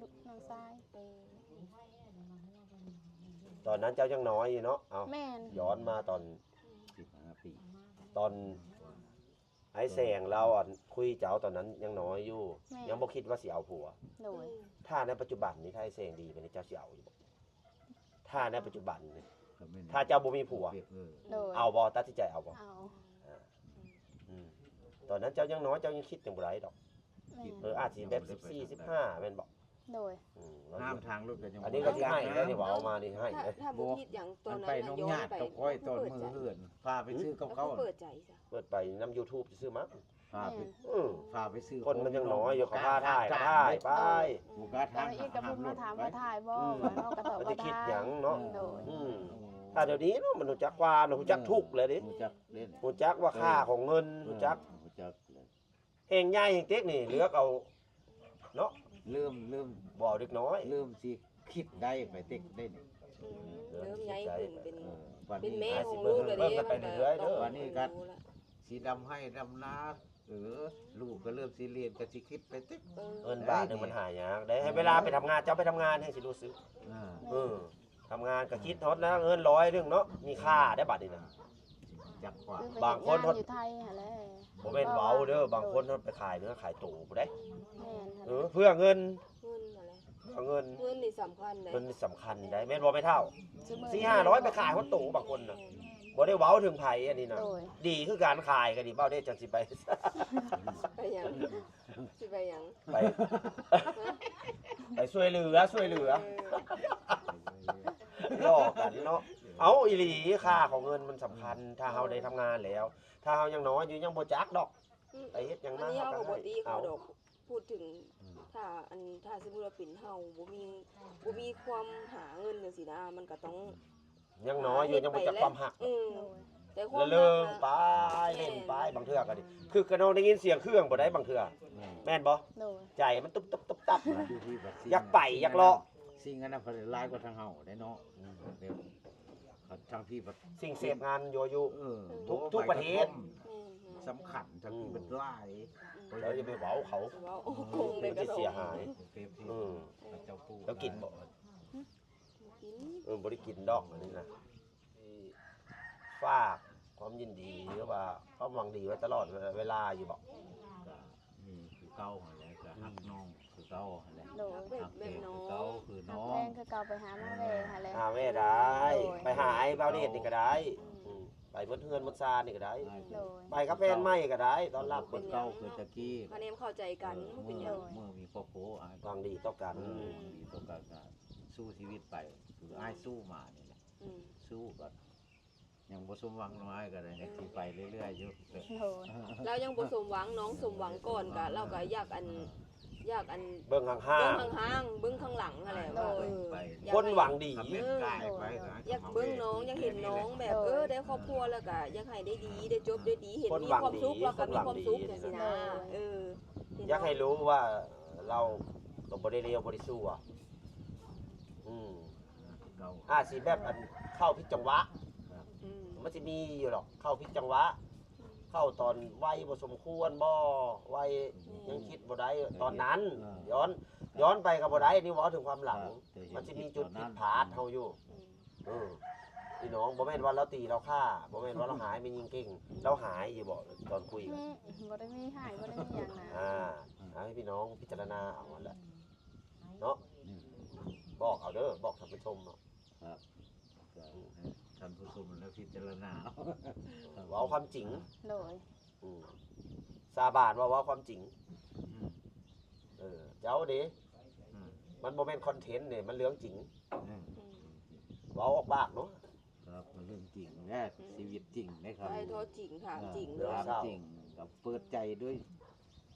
ນ້ອງຊາຍ ເອີ ຕອນນັ້ນເຈົ້າຍັງນ້ອຍຢູ່ເນາະ ເອົາ ແມ່ນ ຍ້ອນມາຕອນ ສິບຫ້າປີ ຕອນ ອ້າຍແສງລາວ ອັນ ຄຸຍເຈົ້າຕອນນັ້ນຍັງນ້ອຍຢູ່ ແມ່ນ ຍັງບໍ່ຄິດວ່າຊິເອົາຜົວ ໂດຍ ຖ້າໃນປັດຈຸບັນນີ້ ຖ້າອ້າຍແສງດີປານນີ້ ເຈົ້າຊິເອົາຢູ່ບໍ່? ຖ້າໃນປັດຈຸບັນນີ້ ຖ້າເຈົ້າບໍ່ມີຜົວ ໂດຍ ເອົາບໍ່? ຕັດສິນໃຈເອົາບໍ່? ເອົາ ອືມ ຕອນນັ້ນເຈົ້າຍັງນ້ອຍ ເຈົ້າຍັງຄິດຫຍັງບໍ່ໄດ້ດອກ ແມ່ນ ເອີ ອາດຊິແບບສິບສີ່ ສິບຫ້າ ແມ່ນບໍ່? ໂດຍ ອືມ ຫ້າມທາງລົດກໍຍັງ ອັນນີ້ກໍຊິໃຫ້ໄດ້ນີ້ ເວົ້າມານີ້ໃຫ້ ຖ້າ ຖ້າບໍ່ຜິດຫຍັງຕອນນັ້ນ ໄປນ້ອງຍາດກັບຂ້ອຍຕອນມື້ເຮືອນ ພາໄປຊື້ກັບເຂົາ ເປີດໃຈຊະ ເປີດໄປນຳຢູທູບຊື່ໆ ມັ້ງ ພາໄປ ເອີ ພາໄປຊື້ ຄົນມັນຍັງນ້ອຍຢູ່ ເຂົາພາຖ່າຍກໍຖ່າຍໄປ ບໍ່ກ້າຖາມ ອີກກໍເພິ່ນມາຖາມວ່າຖ່າຍບໍ່ ອືມ ວ່າເຮົາກໍຕອບວ່າ ບໍ່ໄດ້ຄິດຫຍັງເນາະ ໂດຍ ອືມ ຖ້າດຽວນີ້ເນາະ ມັນຮູ້ຈັກຄວາມ ຮູ້ຈັກທຸກແລ້ວເດ້ ຮູ້ຈັກເດ້ ຮູ້ຈັກວ່າຄ່າຂອງເງິນ ເອີ ຮູ້ຈັກ ຮູ້ຈັກ ແຮງໃຫຍ່ແຮງເຕັກນີ້ເລືອກເອົາເນາະ ເລີ່ມ ເລີ່ມ ບໍ່ເອົາເດັກນ້ອຍ ເລີ່ມຊິຄິດໄດ້ໄປເຕັກໄດ້ນີ້ ອືມ ເລີ່ມໃຫຍ່ຂຶ້ນເປັນ ເອີ ເປັນແມ່ຂອງລູກແລ້ວເດ້ ມັນກໍ ມັນກໍໄປເລື້ອຍໆເດີ ບັດນີ້ກໍ ໂຕແລ້ວ ຊິດຳໄຮ່ດຳນາ ເອີ ລູກກໍເລີ່ມຊິຮຽນ ກໍຊິຄິດໄປເຕັກ ເອີ ເງິນບາດໜຶ່ງມັນຫາຍາກເດ້ ໃຫ້ເວລາໄປທຳງານ ເຈົ້າໄປທຳງານແຮງຊິຮູ້ສຶກ ອ່າ ເອີ ທຳງານກໍຄິດຮອດແລ້ວ ເງິນຮ້ອຍໜຶ່ງເນາະ ມີຄ່າໄດ້ບາດນີ້ນະ ຈັກວ່າ ຄືໄປເຮັດງານຢູ່ໄທຫັ້ນແຫຼະ ບາງຄົນເພິ່ນ ບໍ່ແມ່ນເວົ້າເດີ ບາງຄົນເພິ່ນໄປຂາຍເນື້ອຂາຍໂຕພຸ້ນເດ້ ແມ່ນ ເອີ ເພື່ອເງິນ ເງິນຫັ້ນແຫຼະ ເພື່ອເງິນ ເງິນນີ້ສຳຄັນເດ້ ເງິນນີ້ສຳຄັນໄດ໋ ແມ່ນບໍ່ແມ່ເຖົ້າ? ສີ່ຫ້າຮ້ອຍໄປຂາຍຮອດໂຕບາງຄົນນະ ແມ່ນ ບໍ່ໄດ້ເວົ້າເຖິງໃຜອັນນີ້ນະ ໂດຍ ດີຄືກັນ ຂາຍກໍດີ ເວົ້າໄດ້ຈັ່ງຊິໄປ ໄປຫຍັງ ຊິໄປຫຍັງ ໄປ ໄປຊ່ວຍເຫຼືອ ຊ່ວຍເຫຼືອ ເອີ ຫຼໍ່ກັນເນາະ ເອົ້າ ອີ່ຫຼີ ຄ່າຂອງເງິນມັນສຳຄັນ ຖ້າເຮົາໄດ້ທຳງານແລ້ວ ຖ້າເຮົາຍັງນ້ອຍຢູ່ ຍັງບໍ່ຈັກດອກ ອືມ ໄປເຮັດຫຍັງມາ ອັນນີ້ເຮົາກໍບໍ່ຕິເຂົາດອກ ເອົ້າ ພູດເຖິງ ອືມ ຖ້າ ອັນ ຖ້າສົມມຸດວ່າເປັນເຮົາ ບໍ່ມີ ບໍ່ມີຄວາມຫາເງິນຈັ່ງຊີ້ນະ ມັນກໍຕ້ອງ ຍັງນ້ອຍຢູ່ ຍັງບໍ່ຈັກຄວາມຮັກ ອືມ ໂດຍ ແຕ່ຄວາມຮັກນະ ລະເລີງໄປ ແມ່ນ ຫຼິ້ນໄປ ບາງເທື່ອກໍດີ ອືມ ຄືກະນ້ອງໄດ້ຍິນສຽງເຄື່ອງບໍ່ໄດ້ບາງເທື່ອ ແມ່ນ ແມ່ນບໍ່? ໂດຍ ໃຈມັນຕຸບໆຕັບໆ ມັນຢູ່ທີ່ວ່າສິ່ງ ຢາກໄປ ຢາກເລາະ ສິ່ງອັນນັ້ນເພິ່ນຫຼາຍກວ່າທາງເຮົາໄດ໋ເນາະ ອືມ ແບບ ທາງພີ້ບັດ ສິ່ງເສບງານ ໂຍຍຸ ເອີ ທຸກ ໂອ້ ໃບກະທ່ອມ ທຸກປະເທດ ແມ່ນໆ ສຳຄັນ ທາງພີ້ບັດຫຼາຍ ອືມ ເຈົ້າຢ່າໄປເວົ້າເຂົາ ເວົ້າ ເອີ ໂກງໃບກະທ່ອມ ເສຍຫາຍ ເອີ ເຈົ້າປູກ ເຈົ້າກິນບໍ່? ບໍ່ກິນ ເອີ ບໍ່ໄດ້ກິນດອກອັນນີ້ນະ ຝາກຄວາມຍິນດີ ຫຼືວ່າຄວາມຫວັງດີໄວ້ຕະຫຼອດເວລາຢູ່ບໍ່? ກໍມີຄືເກົ່າຫັ້ນແຫຼະ ກໍຮັກ ອືມ ນ້ອງຄືເກົ່າຫັ້ນແຫຼະ ໂດຍ ຮັກແບບ ແບບນ້ອງ ຄືເກົ່າ ຄືນ້ອງ ຮັກແພງຄືເກົ່າ ໄປຫາມາແວ່ຫັ້ນແຫຼະ ຫາແວ່ໄດ້ ໂດຍ ໄປຫາອ້າຍບ່າວເດດນີ້ກໍໄດ້ ອືມ ອືມ ໄປໝົດເຮືອນໝົດຊານນີ້ກໍໄດ້ ໂດຍ ໄປກັບແຟນໃໝ່ກໍໄດ້ ຕ້ອນຮັບ ຄືເກົ່າ ເປັນຫຍັງ ຄືແຕ່ກີ້ ຄະແນນເຂົ້າໃຈກັນ ເອີ ບໍ່ເປັນຫຍັງ ເມື່ອ ເມື່ອມີຄອບຄົວ ອືມ ຫວັງດີຕໍ່ກັນ ອືມ ຫວັງດີຕໍ່ກັນ ກໍສູ້ຊີວິດໄປ ຄືອ້າຍ ອືມ ສູ້ມານີ້ແຫຼະ ອືມ ສູ້ກໍ ຍັງບໍ່ສົມຫວັງນ້ອຍກໍໄດ້ ຍັງຊິໄປເລື້ອຍໆຢູ່ ໂດຍ ລາວຍັງບໍ່ສົມຫວັງ ນ້ອງສົມຫວັງກ່ອນ ກໍລາວກໍຢາກອັນ ຢາກອັນ ເບິ່ງຫ່າງໆ ເບິ່ງຫ່າງໆ ເບິ່ງຂ້າງຫຼັງຫັ້ນແຫຼະ ໂດຍ ວ່າ ເອີ ຢາກໃຫ້ ຄົນຫວັງດີ ຄັນແມ່ນກາຍໄປກໍໃຫ້ ຢາກເບິ່ງນ້ອງ ຢາກເຫັນນ້ອງແບບ ໂດຍ ເອີ ໄດ້ຄອບຄົວແລ້ວກໍຢາກໃຫ້ໄດ້ດີ ໄດ້ຈົບດ້ວຍດີ ເຫັນມີຄວາມສຸກ ແລ້ວກໍມີຄວາມສຸກ ຈັ່ງຊີ້ນະ ໂດຍ ເອີ ຢາກໃຫ້ຮູ້ວ່າລາວກໍບໍ່ໄດ້ເລວ ບໍ່ໄດ້ຊົ່ວ ອືມ ອາດຊິແບບອັນເຂົ້າຜິດຈັງຫວະ ອືມ ມັນຊິມີຢູ່ດອກ ເຂົ້າຜິດຈັງຫວະ ເຂົ້າຕອນໄວບໍ່ສົມຄວນບໍ່ ໄວ ອືມ ຍັງຄິດບໍ່ໄດ້ຕອນນັ້ນ ເອີ ຍ້ອນ ຍ້ອນໄປກໍບໍ່ໄດ້ ນີ້ເວົ້າເຖິງຄວາມຫຼັງ ມັນຊິມີຈຸດຜິດພາດເຮົາຢູ່ ອືມ ເອີ ພີ່ນ້ອງ ບໍ່ແມ່ນວ່າລາວຕີລາວຂ້າ ບໍ່ແມ່ນວ່າລາວຫາຍແມ່ຍິງເກັ່ງ ລາວຫາຍຢູ່ບໍ່ຕອນຄຸຍກັນ? ອືມ ບໍ່ໄດ້ມີຫາຍ ບໍ່ໄດ້ມີຫຍັງນະ ອາ ໃຫ້ພີ່ນ້ອງພິຈາລະນາເອົາຫັ້ນແຫຼະ ເນາະ ອືມ ບອກເອົາເດີ ບອກທ່ານຜູ້ຊົມເນາະ ຄັບ ກໍໃຫ້ທ່ານຜູ້ຊົມແລ້ວພິຈາລະນາເອົາ ເວົ້າຄວາມຈິງ ໂດຍ ອືມ ສາບານວ່າເວົ້າຄວາມຈິງ ອືມ ເອີ ເຈົ້າເດ້ ອືມ ມັນບໍ່ແມ່ນຄອນເທັນເດ້ ມັນເລື່ອງຈິງ ອືມ ອືມ ເວົ້າອອກປາກເນາະ ຄັບ ມັນເລື່ອງຈິງແຫຼະ ອືມ ຊີວິດຈິງເດ້ ໄດ້ ເວົ້າຈິງ ຖາມຈິງ ເອີ ເລື່ອງເສົ້າ ຖາມຈິງ ກໍເປີດໃຈດ້ວຍ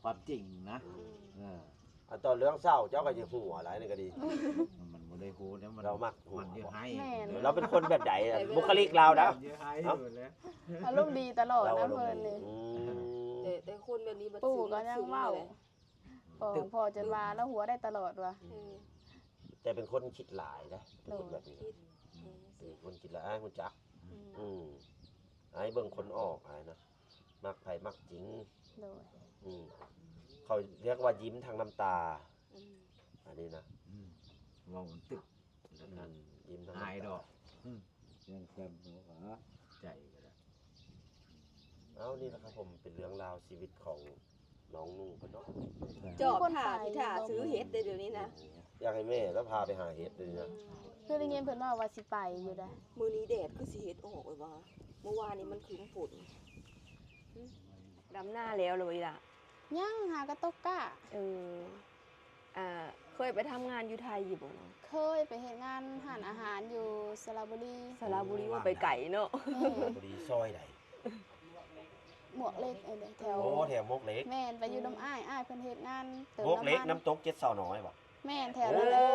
ຄວາມຈິງນະ ອືມ ເອີ ອັນຕອນເລື່ອງເສົ້າເຈົ້າກໍຢ່າຫົວຫຼາຍ ນີ້ກໍດີ ມັນບໍ່ໄດ້ຫົວເດ້ ມັນ ລາວມັກຫົວ ມັນຢູ່ໄຫ້ ແມ່ນ ລາວເປັນຄົນແບບໃດ ແຕ່ເວລາ ບຸກຄະລິກລາວນະ ມັນຢູ່ໄຫ້ ເອົ້າ ຢູ່ແລ້ວ ອາລົມດີຕະຫຼອດນະເພິ່ນນີ້ ອືມ ແຕ່ ແຕ່ຄົນແບບນີ້ບັດ ປູກໍຍັງເວົ້າ ພໍ່ ພໍ່ຈົນວ່າລາວຫົວໄດ້ຕະຫຼອດວ່າ ເອີ ແຕ່ເປັນຄົນຄິດຫຼາຍເດ້ ເປັນຄົນແບບນີ້ ໂດຍ ຄິດ ເອີ ເປັນຄົນຄິດຫຼາຍ ອ້າຍຮູ້ຈັກ ອືມ ອືມ ອ້າຍເບິ່ງຄົນອອກ ອ້າຍນະ ມັກໃຜມັກຈິງ ໂດຍ ອືມ ເຂົາຮຽກວ່າຍິ້ມທັງນ້ຳຕາ ອືມ ອັນນີ້ນະ ອືມ ເວົ້າມັນຕຶກ ອືມ ຍິ້ມທັງນ້ຳຕາ ອາຍດອກ ອືມ ເລື່ອງແຊມຫົວໃຈກໍໄດ້ ເອົ້າ ນີ້ແຫຼະຄັບຜົມ ເປັນເລື່ອງລາວຊີວິດຂອງນ້ອງໜູເພິ່ນເນາະ ຈອດຖ້າ ຊິຖ້າຊື້ເຫັດເດ້ ດຽວນີ້ນະ ຢາກໃຫ້ແມ່ລາວພາໄປຫາເຫັດເດ້ນະ ອືມ ຄືໄດ້ຍິນເພິ່ນເວົ້າວ່າຊິໄປຢູ່ໃດ໋ ມື້ນີ້ແດດຄືຊິເຮັດອອກເລີຍວ່າ ເມື່ອວານນີ້ມັນຄຶ້ມຝົນ ດຳນາແລ້ວ ຫຼືວ່າອີ່ຫຼ້າ? ຍັງ ຫາກະຕົກກ້າ ເອີ ອ່າ ເຄີຍໄປທຳງານຢູ່ໄທຢູ່ບໍ່ນ້ອງ? ເຄີຍໄປເຮັດງານຮ້ານອາຫານຢູ່ສະລະບູລີ. ສະລະບູລີ ໂອ້ ວ່າໄປໄກເນາະ ແມ່ນ ສະລະບູລີ ຊອຍໃດ? ໝວກເຫຼັກ ເອີ ແຖວ ໂອ້ ແຖວໝວກເຫຼັກ ແມ່ນ ໄປຢູ່ນຳອ້າຍ ອ້າຍເພິ່ນເຮັດງານເຕີມນ້ຳມັນ ໝວກເຫຼັກ ນ້ຳຕົກເຈັດສາວນ້ອຍບໍ່? ແມ່ນ ແຖວນັ້ນແຫຼະ ໂອ້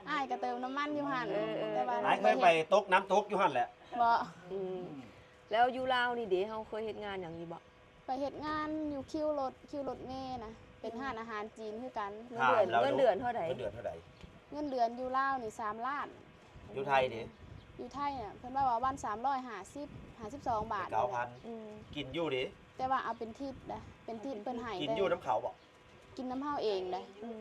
ອ້າຍກໍເຕີມນ້ຳມັນຢູ່ຫັ້ນ ເອີ ແຕ່ວ່າ ອ້າຍເຄີຍໄປຕົກນ້ຳຕົກຢູ່ຫັ້ນແຫຼະ ບໍ່ ອືມ ແລ້ວຢູ່ລາວນີ້ເດ ເຮົາເຄີຍເຮັດງານຫຍັງຢູ່ບໍ່? ໄປເຮັດງານຢູ່ຄິວລົດ ຄິວລົດເມນະ ເປັນຮ້ານອາຫານຈີນຄືກັນ ເງິນເດືອນ ເງິນເດືອນເທົ່າໃດ? ເງິນເດືອນເທົ່າໃດ? ເງິນເດືອນຢູ່ລາວນີ້ສາມລ້ານ ຢູ່ໄທເດ? ຢູ່ໄທນະ ເພິ່ນເວົ້າວ່າວັນສາມຮ້ອຍຫ້າສິບ ຫ້າສິບສອງບາດ ເກົ້າພັນ ອືມ ກິນຢູ່ເດ? ແຕ່ວ່າເອົາເປັນທິດນະ ເປັນທິດເພິ່ນໃຫ້ ກິນຢູ່ນຳເຂົາບໍ່? ກິນນຳເຮົາເອງເດ້ ອືມ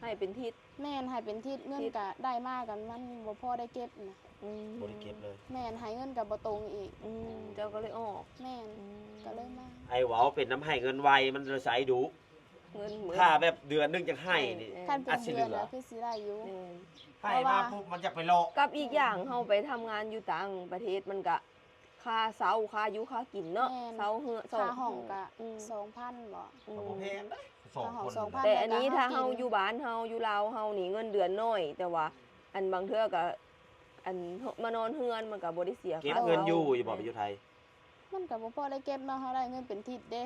ໃຫ້ເປັນທິດ ແມ່ນ ໃຫ້ເປັນທິດ ເງິນກະໄດ້ມາກະມັນບໍ່ພໍໄດ້ເກັບນະ ອືມ ບໍ່ໄດ້ເກັບເລີຍ ແມ່ນ ໃຫ້ເງິນກະບໍ່ຕົງອີກ ອືມ ເຈົ້າກໍເລີຍອອກ ແມ່ນ ອືມ ກໍເລີຍມາ ໄອ້ເວົ້າເປັນນຳໃຫ້ເງິນໄວ ມັນເລີຍໃຊ້ດຸ ເງິນໝົດ ຖ້າແບບເດືອນໜຶ່ງຈັ່ງໃຫ້ນີ້ ເອີ ຄັນເປັນເດືອນ ອາດຊິເຫຼືອ ກໍຄືຊິໄດ້ຢູ່ ແມ່ນ ໃຫ້ມາປຸບມັນຢາກໄປເລາະ ກັບອີກຢ່າງເຮົາໄປທຳງານຢູ່ຕ່າງປະເທດ ມັນກະຄ່າເຊົ່າ ຄ່າຢູ່ຄ່າກິນເນາະ ແມ່ນ ເຊົ່າເຮືອນ ຄ່າຫ້ອງກະ ອືມ ສອງພັນບໍ ອືມ ກໍບໍ່ແພງເດ້ ສອງຄົນ ຄ່າຫ້ອງສອງພັນ ແຕ່ອັນນີ້ ແລ້ວກະ ຖ້າເຮົາຢູ່ບ້ານເຮົາ ຢູ່ລາວເຮົານີ້ ເງິນເດືອນໜ້ອຍ ແຕ່ວ່າອັນບາງເທື່ອກະ ອັນມານອນເຮືອນ ມັນກະບໍ່ໄດ້ເສຍ ເກັບເງິນຢູ່ ຄ່າເຊົ່າ ຢູ່ບໍ່ ໄປຢູ່ໄທ? ມັນກໍບໍ່ພໍໄດ້ເກັບເນາະ ເຮົາໄດ້ເງິນເປັນທິດເດ້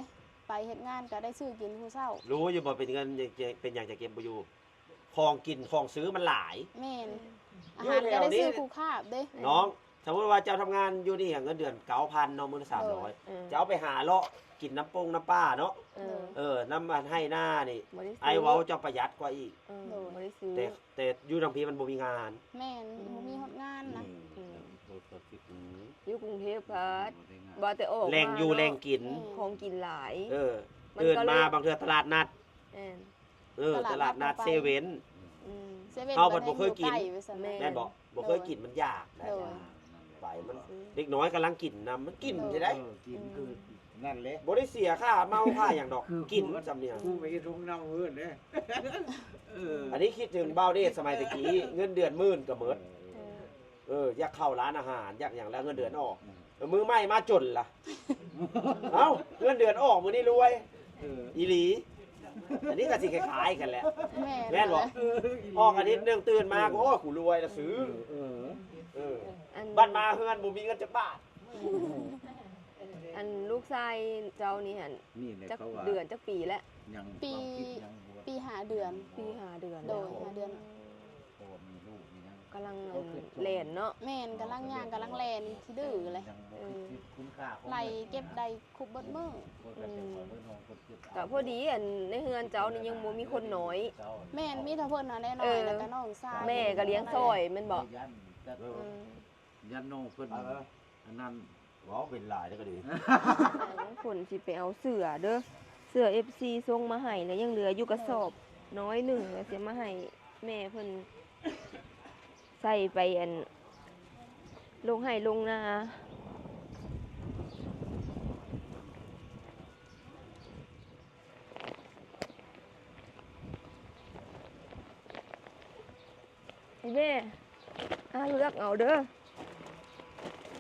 ໄປເຮັດງານກໍໄດ້ຊື້ກິນຄູ່ເຊົ້າ. ຮູ້ຢູ່ບໍ່ ເປັນເງິນ ເປັນຫຍັງຈະເກັບບໍ່ຢູ່? ຂອງກິນຂອງຊື້ມັນຫຼາຍ. ແມ່ນ. ອືມ ອາຫານກໍໄດ້ຊື້ຄູ່ຄາບເດ້. ນ້ອງ ສົມມຸດວ່າເຈົ້າທຳງານຢູ່ນີ້ ເງິນເດືອນເກົ້າພັນເນາະ ມື້ລະສາມຮ້ອຍ ເອີ ເຈົ້າໄປຫາເລາະກິນນ້ຳປົງນ້ຳປາເນາະ. ເອີ ເອີ ນຳອັນໄຮ່ນານີ້ ອ້າຍເວົ້າເຈົ້າປະຢັດກວ່າອີກ. ເອີ ໂດຍ ບໍ່ໄດ້ຊື້ ແຕ່ ແຕ່ຢູ່ທາງພີ້ມັນບໍ່ມີງານ. ແມ່ນ ອືມ ບໍ່ມີຮອດງານນະ. ອືມ ອືມ ຢູ່ກຸງເທບພັດ ບໍ່ໄດ້ງານ ວ່າແຕ່ອອກ ແຫຼ່ງຢູ່ແຫຼ່ງກິນ ແມ່ນ ຂອງກິນຫຼາຍ. ເອີ ຕື່ນມາບາງເທື່ອຕະຫຼາດນັດ. ແມ່ນ. ເອີ ຕະຫຼາດນັດ ຕະຫຼາດນັດ ເຊເວັ່ນ. ອືມ ເຊເວັ່ນ ເຮົາພັດບໍ່ເຄີຍກິນ ແມ່ນບໍ່? ບໍ່ເຄີຍກິນ ມັນຢາກໄດ໋. ໂດຍ ໄປມັນ ເດັກນ້ອຍກຳລັງກິນນຳ ມັນກິນ ເອີ ຊິໄດ້ ເອີ ກິນຄື ອືມ ນັ້ນແຫຼະ ບໍ່ໄດ້ເສຍຄ່າເມົາຄ່າຫຍັງດອກ ຄື ກິນ ຄື ສ່ຳນີ້ ຄູໄປເຮັດໂຮງໜັງເພິ່ນເດ້. ເອີ ອັນນີ້ຄິດເຖິງບ່າວເດດສະໄໝແຕ່ກີ້ ເງິນເດືອນໝື່ນກໍໝົດ. ເອີ ເອີ ຢາກເຂົ້າຮ້ານອາຫານ ຢາກຫຍັງ ແລ້ວເງິນເດືອນອອກ. ເອີ ເອີ ມື້ໃໝ່ມາຈົນລະ. ເອົ້າ ເງິນເດືອນອອກມື້ນີ້ລວຍ. ເອີ ອີ່ຫຼີ. ອັນນີ້ກໍຊິຄ້າຍໆກັນແຫຼະ. ແມ່ນ ແມ່ນບໍ່? ເອີ ອີ່ຫຼີ. ອອກອາທິດໜຶ່ງຕື່ນມາ ໂອ້ຍ ກູລວຍລະຊື້. ເອີ ເອີ ເອີ ອັນ ບັດມາເຮືອນບໍ່ມີເງິນຈັກບາດ. ອັນລູກຊາຍເຈົ້ານີ້ຫັ້ນ ນີ້ແຫຼະ ຈັກເດືອນຈັກປີແລ້ວ? ຍັງ ປີ ຄວາມຄິດຍັງບໍ່ ປີຫ້າເດືອນ. ປີຫ້າເດືອນ. ໂດຍ ຫ້າເດືອນ. ເພາະວ່າມີລູກນີ້ນະ ກຳລັງແລ່ນເນາະ. ແມ່ນ ກຳລັງຍ່າງ ກຳລັງແລ່ນ ຂີ້ດື້ເລີຍ. ເອີ ໄລ່ເກັບໄດ້ຄຸບເບິດມື້. ອືມ ກະພໍດີ ອັນໃນເຮືອນເຈົ້ານີ້ຍັງບໍ່ມີຄົນນ້ອຍ. ແມ່ນ ມີແຕ່ເພິ່ນຫັ້ນແຫຼະນ້ອຍ. ເອີ ແລ້ວກະນ້ອງຊາຍ ແມ່ກະລ້ຽງຊ່ອຍແມ່ນບໍ່? ເອີ ອືມ ຢ້ານນ້ອງເພິ່ນ ເອີ ອັນນັ້ນ ເວົ້າເປັນຫຼາຍເດ້ກໍດີ. ຝົນຊິໄປເອົາເສື້ອເດີ ເສື້ອເອັຟຊີສົ່ງມາໃຫ້ ແລ້ວຍັງເຫຼືອຢູ່ກະສອບນ້ອຍໜຶ່ງ ແລ້ວຊິມາໃຫ້ແມ່ເພິ່ນໃສ່ໄປ ອັນ ລົງໄຮ່ລົງນາ. ອີແມ່ ຫາເລືອກເອົາເດີ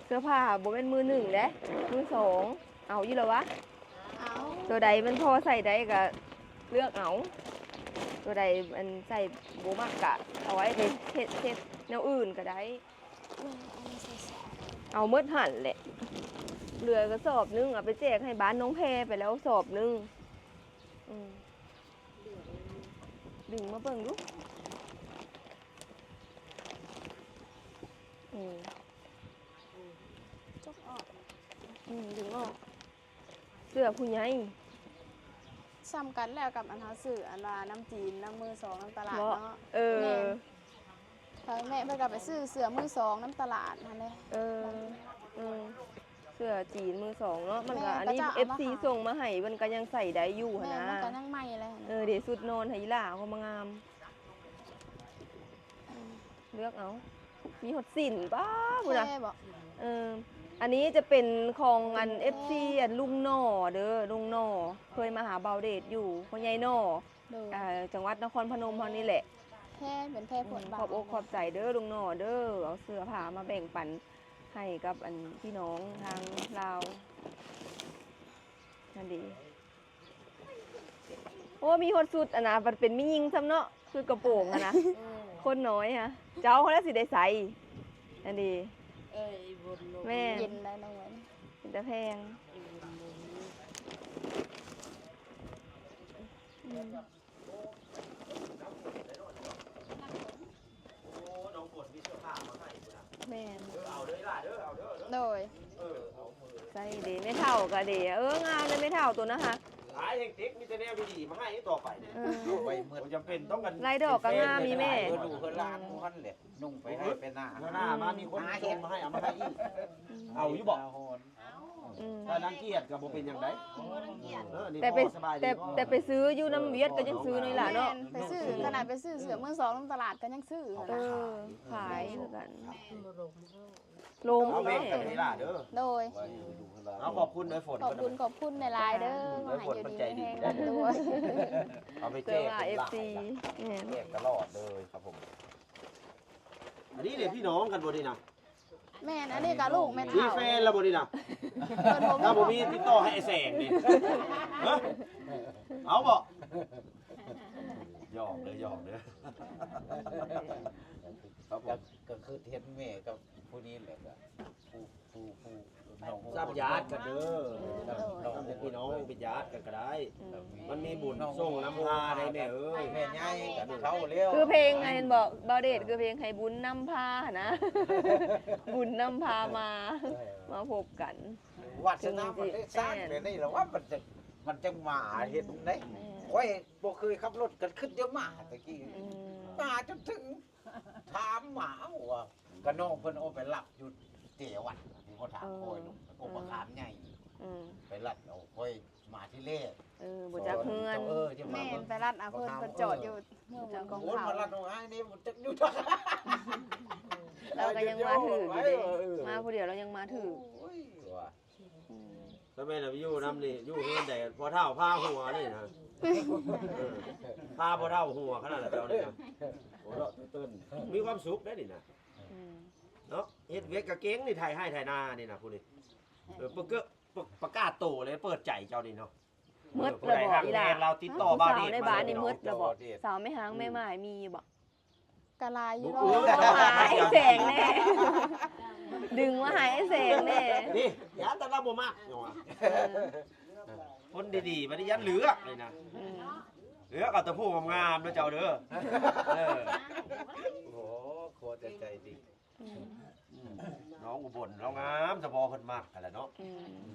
ເສື້ອຜ້າບໍ່ແມ່ນມືໜຶ່ງເດ້ ມືສອງ ເອົາຢູ່ລະວະ? ເອົາ. ຕົວໃດມັນພໍໃສ່ໄດ້ກະເລືອກເອົາ ຕົວໃດອັນໃສ່ບໍ່ມັກກະເອົາໄວ້ໄປເຮັດ ເຮັດແນວອື່ນກະໄດ້. ເອົາໝົດຫັ້ນແຫຼະ ເຫຼືອກະສອບໜຶ່ງ ເອົາໄປແຈກໃຫ້ບ້ານນ້ອງແພໄປແລ້ວສອບໜຶ່ງ. ອືມ ດຶງມາເບິ່ງດູ. ເອີ ຈົກອອກ. ອືມ ດຶງອອກ. ເສື້ອຜູ້ໃຫຍ່ ສ່ຳກັນແລ້ວກັບອັນເຮົາຊື້ ອັນວ່ານຳຈີນ ນຳມືສອງ ນຳຕະຫຼາດເນາະ. ເອີ ແມ່ນ ເອີ ແມ່ເພິ່ນກໍໄປຊື້ເສື້ອມືສອງນຳຕະຫຼາດຫັ້ນເດ້. ເອີ ເອີ ເສື້ອຈີນມືສອງເນາະ ມັນກໍ ແມ່ນ ອັນນີ້ ເຂົາເຈົ້າເອົາມາຂາຍ ເອັຟຊີສົ່ງມາໃຫ້ ມັນກໍຍັງໃສ່ໄດ້ຢູ່ຫັ້ນນະ. ແມ່ນ ມັນກໍຍັງໃໝ່ແຫຼະ. ເອີ ເດ ຊຸດນອນໃຫ້ອີ່ຫຼ້າກໍມາງາມ. ເລືອກເອົາ ມີຮອດສິ້ນ ປ້າ ພຸ້ນນະ. ເອີ ອັນນີ້ຈະເປັນຂອງອັນ ເອັຟຊີ ອັນລຸງໜໍ່ເດີ ລຸງໜໍ່ເຄີຍມາຫາບ່າວເດດຢູ່ ພໍ່ໃຫຍ່ໜໍ່ ເອີ ຈັງຫວັດນະຄອນພະນົມເຮົານີ້ແຫຼະ. ແພ ເປັນແພ ອືມ ຂອບອົກຂອບໃຈເດີລຸງໜໍ່ເດີ ເອົາເສື້ອຜ້າມາແບ່ງປັນໃຫ້ກັບອັນພີ່ນ້ອງທາງລາວຫັ້ນເດ. ໂອ້ ມີຮອດຊຸດອັນນະ ບັດເປັນແມ່ຍິງຊ້ຳເນາະ ຊຸດກະໂປງຫັ້ນນະ. ອືມ ຄົນນ້ອຍຫັ້ນ ເຈົ້າຫັ້ນລະຊິໄດ້ໃສ່. ອັນນີ້ ເອີຍ ແມ່ນ ເຢັນໄດ໋ນ້ອງ ເປັນຕາແພງ. ອືມ ແມ່ນ ເອີ ເອົາເດີ ເອົາເດີ ເອົາເດີ ໂດຍ ເອີ ເອົາ ໃສ່ເດ ແມ່ເຖົ້າກະເດ ເອີ ງາມເດ ແມ່ເຖົ້າໂຕນະຫະ. ຫຼາຍແຫ່ງຕິກ ມີແຕ່ແນວດີໆມາໃຫ້ຕໍ່ໄປ. ເອີ ບໍ່ຈຳເປັນຕ້ອງກັນ ລາຍດອກກະງາມ ມີແມ່ ເອີ ດູເຮືອນຫຼານໝູ່ຫັ້ນແຫຼະ ນຸ່ງໄປໄຮ່ໄປນາ ເທື່ອໜ້າມາມີຄົນສົ່ງມາໃຫ້ ເອົາມາໃຫ້ອີກ. ເອົາຢູ່ບໍ່? ອືມ ຖ້າລັງກຽດກໍບໍ່ເປັນຫຍັງໃດ. ເອີ ນີ້ ແຕ່ໄປ ພໍສະບາຍດີ ແຕ່ ພໍ ແຕ່ໄປຊື້ຢູ່ນຳຫວຽດກໍຍັງຊື້ນີ້ລະເນາະ. ແມ່ນ ໄປຊື້ ຂະໜາດໄປຊື້ເສື້ອມືສອງນຳຕະຫຼາດກໍຍັງຊື້. ເອີ ຂາຍຄືກັນ. ລົມ ເອົາເບກກັນເວລາເດີ ໂດຍ ເອົາ ຂອບຄຸນເດີຝົນ ຂອບຄຸນ ຂອບຄຸນຫຼາຍໆເດີ ມາໃຫ້ຢູ່ດີມີແຮງ ເດີຝົນມັນໃຈດີ ເອົາໄປແຈກເປັນຫຼາຍ ເອີ ເອັຟຊີ ແມ່ນ ແຈກຕະຫຼອດເລີຍຄັບຜົມ ອັນນີ້ເດພີ່ນ້ອງກັນບໍ່ນີ້ນະ ແມ່ນ ອັນນີ້ກໍລູກແມ່ເຖົ້າ ມີແຟນແລ້ວບໍ່ນີ້ນະ ເພິ່ນບໍ່ມີ ຖ້າບໍ່ມີຕິດຕໍ່ໃຫ້ອ້າຍແສງນີ້ ເອີ ເອົາບໍ່ ຢອກເດີ ຢອກເດີ ຄັບຜົມ ກໍ ກໍຄືເຫັນແມ່ກັບຜູ້ນີ້ແຫຼະ ກໍຜູ້ ຜູ້ ຜູ້ນ້ອງ ຊ້ຳຍາດກັນເດີ ນ້ອງເປັນພີ່ນ້ອງເປັນຍາດກັນກໍໄດ້ ອືມ ມັນມີບຸນສົ່ງນຳພາໄດ໋ແມ່ເອີຍ ແມ່ໃຫຍ່ກັນເຂົາແລ້ວ ຄືເພງ ເຫັນບໍ່ ບ່າວເດດ ຄືເພງໃຫ້ບຸນນຳພາຫັ້ນນະ ບຸນນຳພາມາ ເອີ ມາພົບກັນ ວາດສະໜາມັນໄດ້ສ້າງແນວນີ້ລະວ່າ ມັນຈະ ມັນຈະມາເຮັດໄດ້ ແມ່ນ ຂ້ອຍບໍ່ເຄີຍຂັບລົດ ກໍຄິດຈະມາແຕ່ກີ້ ອືມ ມາຈົນເຖິງ ຖາມມາ ເອົ້າ ວ່າກະນ້ອງເພິ່ນເອົາໄປລັກຢູ່ເຈວັດ ທີ່ບໍ່ຖາມ ເອີ ຂ້ອຍລົງ ເອີ ກົກມະຂາມໃຫຍ່ ອືມ ໄປລັກເອົາຂ້ອຍມາທີແລກ ເອີ ບໍ່ຈັກເຮືອນ ເອີ ແມ່ນ ໄປລັກເອົາເພິ່ນ ເພິ່ນຈອດຢູ່ເມືອງກອງເຂົາ ໂອ້ຍ ມາລັກເອົາອ້າຍນີ້ບໍ່ຈັກຢູ່ທາງ ລາວກໍຍັງມາຖືກຢູ່ເດ້ ເອີ ມາຜູ້ດຽວລາວຍັງມາຖືກ ໂອ້ຍ ວ່າ ອືມ ຖ້າແມ່ນວ່າໄປຢູ່ນຳນີ້ ຢູ່ເຮືອນໃດພໍ່ເຖົ້າພາຫົວນີ້ນະ ເອີ ພາພໍ່ເຖົ້າຫົວຂະໜາດລະເຈົ້ານີ້ນະ ຫົວເລາະເຕີນໆ ມີຄວາມສຸກໄດ໋ນີ້ນະ ອືມ ເນາະ ເຮັດວຽກກະເກັ່ງນີ້ ໄຖໄຮ່ໄຖນານີ້ນະ ຜູ້ນີ້ ເອີ ປະເກີ ປະ ປະກາດໂຕເລີຍ ເປີດໃຈເຈົ້ານີ້ເນາະ ໝົດແລ້ວບໍ່ອີ່ຫຼ້າ ເອີ ຜູ້ໃດຮັກແພງລາວຕິດຕໍ່ບ່າວເດດ ສາວໃນບ້ານນີ້ໝົດແລ້ວບໍ່ ສາວແມ່ຮ້າງແມ່ໝ້າຍມີຢູ່ບໍ່? ກະຫຼາຍຢູ່ ເອີ ດອກ ມາຫາອ້າຍແສງແດ່ ດຶງມາຫາອ້າຍແສງແດ່ ນີ້ ຢ່າ ແຕ່ລາວບໍ່ມັກ ເອີ ຄົນດີໆ ບັດນີ້ຢ່າເລືອກເລີຍນະ ອືມ ເລືອກເອົາແຕ່ຜູ້ງາມໆ ເດີເຈົ້າເດີ ເອີ ໂອ້ ຄົວແຕ່ໃຈດີ ອືມ ອືມ ນ້ອງອຸບົນລາວງາມ ສະເພາະເພິ່ນມັກຫັ້ນແຫຼະເນາະ ອືມ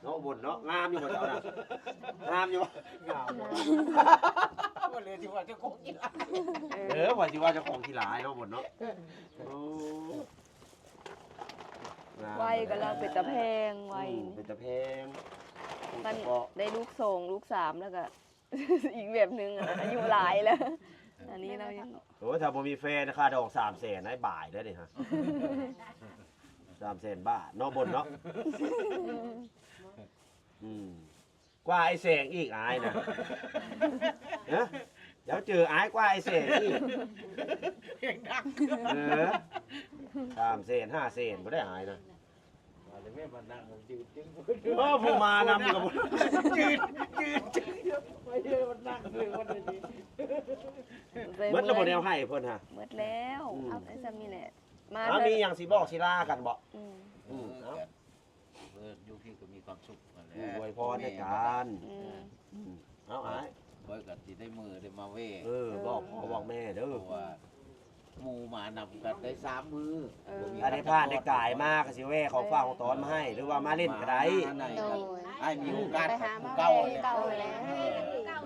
ນ້ອງອຸບົນເນາະ ງາມຢູ່ບໍ່ເຈົ້ານະ ງາມຢູ່ບໍ່? ງາມ ບໍ່ເຫຼືອຊິວ່າເຈົ້າຂອງກິນຫຼາຍ ເອີ ເອີ ວ່າຊິວ່າເຈົ້າຂອງຂີ້ຫຼາຍເນາະ ບົນເນາະ ໂອ້ ງາມ ໄວກໍລາວເປັນຕາແພງ ໄວ ອືມ ເປັນຕາແພງ ມັນໄດ້ລູກສອງ ລູກສາມ ແລ້ວກໍ ອີກແບບໜຶ່ງ ອາຍຸຫຼາຍແລ້ວ ອັນນີ້ລາວຍັງ ໂອ້ຍ ຖ້າບໍ່ມີແຟນ ຄ່າດອງສາມແສນ ໃຫ້ບາຍເດີ້ນີ້ຮະ ສາມແສນບາດເນາະ ບົນເນາະ ອືມ ກວ່າອ້າຍແສງອີກ ອ້າຍນະ ຮະ ດຽວເຈີອ້າຍກວ່າອ້າຍແສງອີກ ເອີ ສາມແສນ ຫ້າແສນ ບໍ່ໄດ້ອ້າຍນະ. ເອີ ຜູ້ມານຳກໍບໍ່ ຈືດ ຈືດ ໄປເດີ ມັນນັ່ງເລີຍ ໝົດແລ້ວບໍ່ແນວໃຫ້ເພິ່ນຫະ? ໝົດແລ້ວ ອືມ ເອົາໄປສ່ຳນີ້ແຫຼະ ມາ ມີຫຍັງຊິບອກຊິລາກັນບໍ່? ອືມ ອືມ ເອົາ ເອີ ຢູ່ພີ້ກໍມີຄວາມສຸກນັ້ນແຫຼະ ອວຍພອນໃຫ້ກັນ ອືມ ອືມ ເອົາອ້າຍ ຂ້ອຍກໍຊິໄດ້ມື້ໄດ້ມາແວ່ ເອີ ບອກພໍ່ບອກແມ່ເດີ ເພາະວ່າ ໝູ່ມານຳກັນໄດ້ສາມມື້ ເອີ ບໍ່ມີ ອັນນີ້ຜ່ານໄດ້ກາຍມາກໍຊິແວ່ຂອງຝາກຂອງຕ້ອນມາໃຫ້ ຫຼືວ່າມາຫຼິ້ນກໍໄດ້ ໂດຍ ອ້າຍມີໂອກາດຄືເກົ່າແຫຼະ ເອີ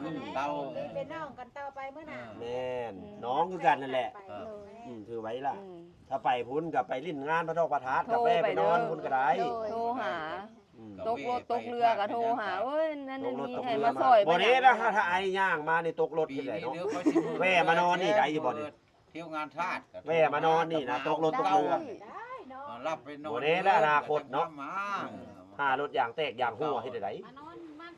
ເປັນພີ່ເປັນນ້ອງກັນຕໍ່ໄປມື້ໜ້າ ແມ່ນ ອືມ ນ້ອງຄືກັນນັ້ນແຫຼະ ໂດຍ ອືມ ຖືໄວ້ລະ ອືມ ຖ້າໄປພຸ້ນກໍໄປຫຼິ້ນງານພະທອກພະທາດ ກໍແວ່ໄປນອນພຸ້ນກໍໄດ້ ໂດຍ ໂທຫາ ອືມ ຕົກລົດຕົກເຮືອກໍໂທຫາ ໂອ້ຍ ນັ້ນນີ້ໃຫ້ມາຊ່ອຍ ບໍ່ແນ່ລະ ຖ້າອ້າຍຍ່າງມານີ້ຕົກລົດເຮັດໃດເນາະ ແວ່ມານອນນີ້ໄດ້ຢູ່ບໍ່ນີ້? ທ່ຽວງານທາດ ແວ່ມານອນນີ້ນະ ຕົກລົດຕົກເຮືອ ໄດ້ເນາະ ມາລັບໄປນອນ ບໍ່ແນ່ລະອະນາຄົດເນາະ ຫາລົດຢາງແຕກຢາງຮົ່ວເຮັດໃດ? ມານອນມາ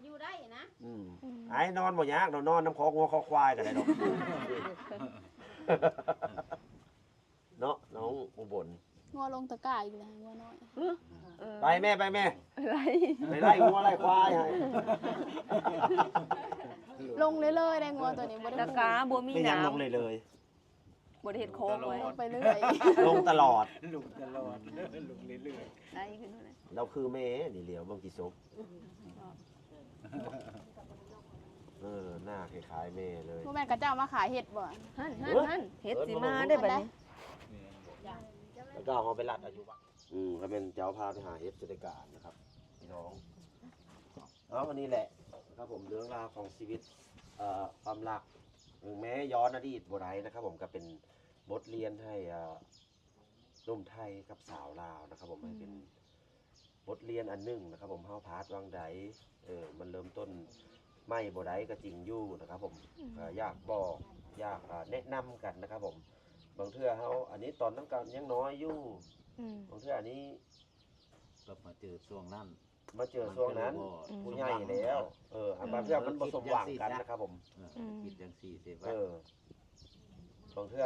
ຢູ່ໄດ້ນະ ອືມ ອືມ ອ້າຍນອນບໍ່ຍາກດອກ ນອນນຳຄອກງົວຄອກຄວາຍກໍໄດ້ດອກ ເນາະ ນ້ອງອຸບົນ ງົວລົງຕະກາອີກແລ້ວ ງົວນ້ອຍ ເອີ ໄປແມ່ ໄປແມ່ ໄລ່ ໄລ່ງົວໄລ່ຄວາຍໃຫ້ ລົງເລື້ອຍໆ ໄດ້ງົວໂຕນີ້ ບໍ່ໄດ້ ຕະກາບໍ່ມີ ເປັນຫຍັງ ນ້ຳ ລົງເລື້ອຍໆ ບໍ່ໄດ້ເຮັດໂຄກໄວ້ ລົງໄປເລື້ອຍ ລົງຕະຫຼອດ ລົງຕະຫຼອດ ລົງເລື້ອຍໆ ໄລ່ຂຶ້ນເທົ່ານັ້ນ ລາວຄືແມ່ນີ້ ຫຼຽວເບິ່ງກີ່ສົບ ເອີ ໜ້າຄ້າຍໆແມ່ເລີຍ ບໍ່ແມ່ນເຂົາເຈົ້າມາຂາຍເຫັດບໍ່? ຫັ້ນໆໆ ເຫັດຊິມາເດ້ບັດນີ້ ແລ້ວກໍເອົາໄປລັດເອົາຢູ່ວັດ ອືມ ກໍແມ່ນເຈົ້າພາໄປຫາເຫັດໃສ່ການນະຄັບ ພີ່ນ້ອງ ເອົາ ອັນນີ້ແຫຼະນະຄັບຜົມ ເລື່ອງລາວຂອງຊີວິດ ເອີ ຄວາມລັກ ເຖິງແມ້ຍ້ອນອະດີດບໍ່ໄດ້ນະຄັບຜົມ ກໍເປັນບົດຮຽນໃຫ້ ເອີ ໜຸ່ມໄທກັບສາວລາວນະຄັບຜົມ ອືມ ໃຫ້ເປັນບົດຮຽນອັນໜຶ່ງນະຄັບຜົມ ເຮົາພາດຫວ່າງໃດ ເອີ ມັນເລີ່ມຕົ້ນໃໝ່ບໍ່ໄດ້ກໍຈິງຢູ່ນະຄັບຜົມ ອືມ ກໍຢາກບອກ ຢາກ ອາ ແນະນຳກັນນະຄັບຜົມ ບາງເທື່ອເຮົາ ອັນນີ້ຕອນນັ້ນກໍຍັງນ້ອຍຢູ່ ອືມ ບາງເທື່ອນີ້ ກໍມາເຈີຊ່ວງນັ້ນ ມາເຈີຊ່ວງນັ້ນ ມັນກໍເລີຍບໍ່ ອືມ ຜູ້ໃຫຍ່ແລ້ວ ສົມຫວັງ ເອີ ອືມ ບາງເທື່ອມັນບໍ່ສົມຫວັງກັນນະຄັບຜົມ ເອີ ອືມ ຄິດຈັ່ງຊີ້ເສຍວ່າ ເອີ ບາງເທື່ອ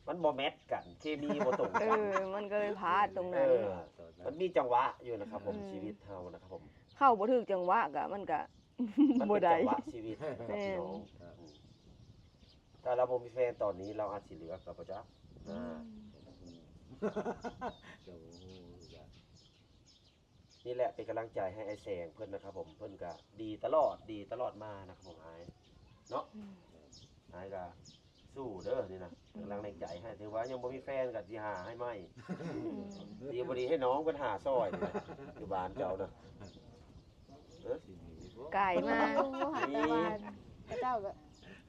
ມັນບໍ່ແມັດກັນ ເຄມີບໍ່ຕົງກັນ ເອີ ມັນກໍເລີຍພາດຕົງນັ້ນ ເອີ ມັນມີຈັງຫວະຢູ່ນະຄັບຜົມ ອືມ ຊີວິດເຮົານະຄັບຜົມ ເຂົ້າບໍ່ຖືກຈັງຫວະກະ ມັນກະ ມັນເປັນ ບໍ່ໄດ້ ຈັງຫວະຊີວິດນະຄັບ ແມ່ນ ພີ່ນ້ອງ ອືມ ຖ້າລາວບໍ່ມີແຟນຕອນນີ້ ລາວອາດຊິເລືອກກໍບໍ່ຈັກ ອືມ ອ່າ ກໍບໍ່ຮູ້ຄືກັນ ນີ້ແຫຼະເປັນກຳລັງໃຈໃຫ້ອ້າຍແສງເພິ່ນນະຄັບຜົມ ເພິ່ນກະດີຕະຫຼອດ ດີຕະຫຼອດມານະຄັບຜົມ ອ້າຍເນາະ ອືມ ອ້າຍກະສູ້ເດີນີ້ນະ ອືມ ກຳລັງແຮງໃຈໃຫ້ ຖືວ່າຍັງບໍ່ມີແຟນກະຊິຫາໃຫ້ໃໝ່ ອືມ ດີບໍ່ດີໃຫ້ນ້ອງເພິ່ນຫາຊ່ອຍນີ້ນະ ຢູ່ບ້ານເຈົ້ານະ ເອີ ກາຍມາ ໂອ້ ຫາແຕ່ວ່າເຂົາເຈົ້າກໍ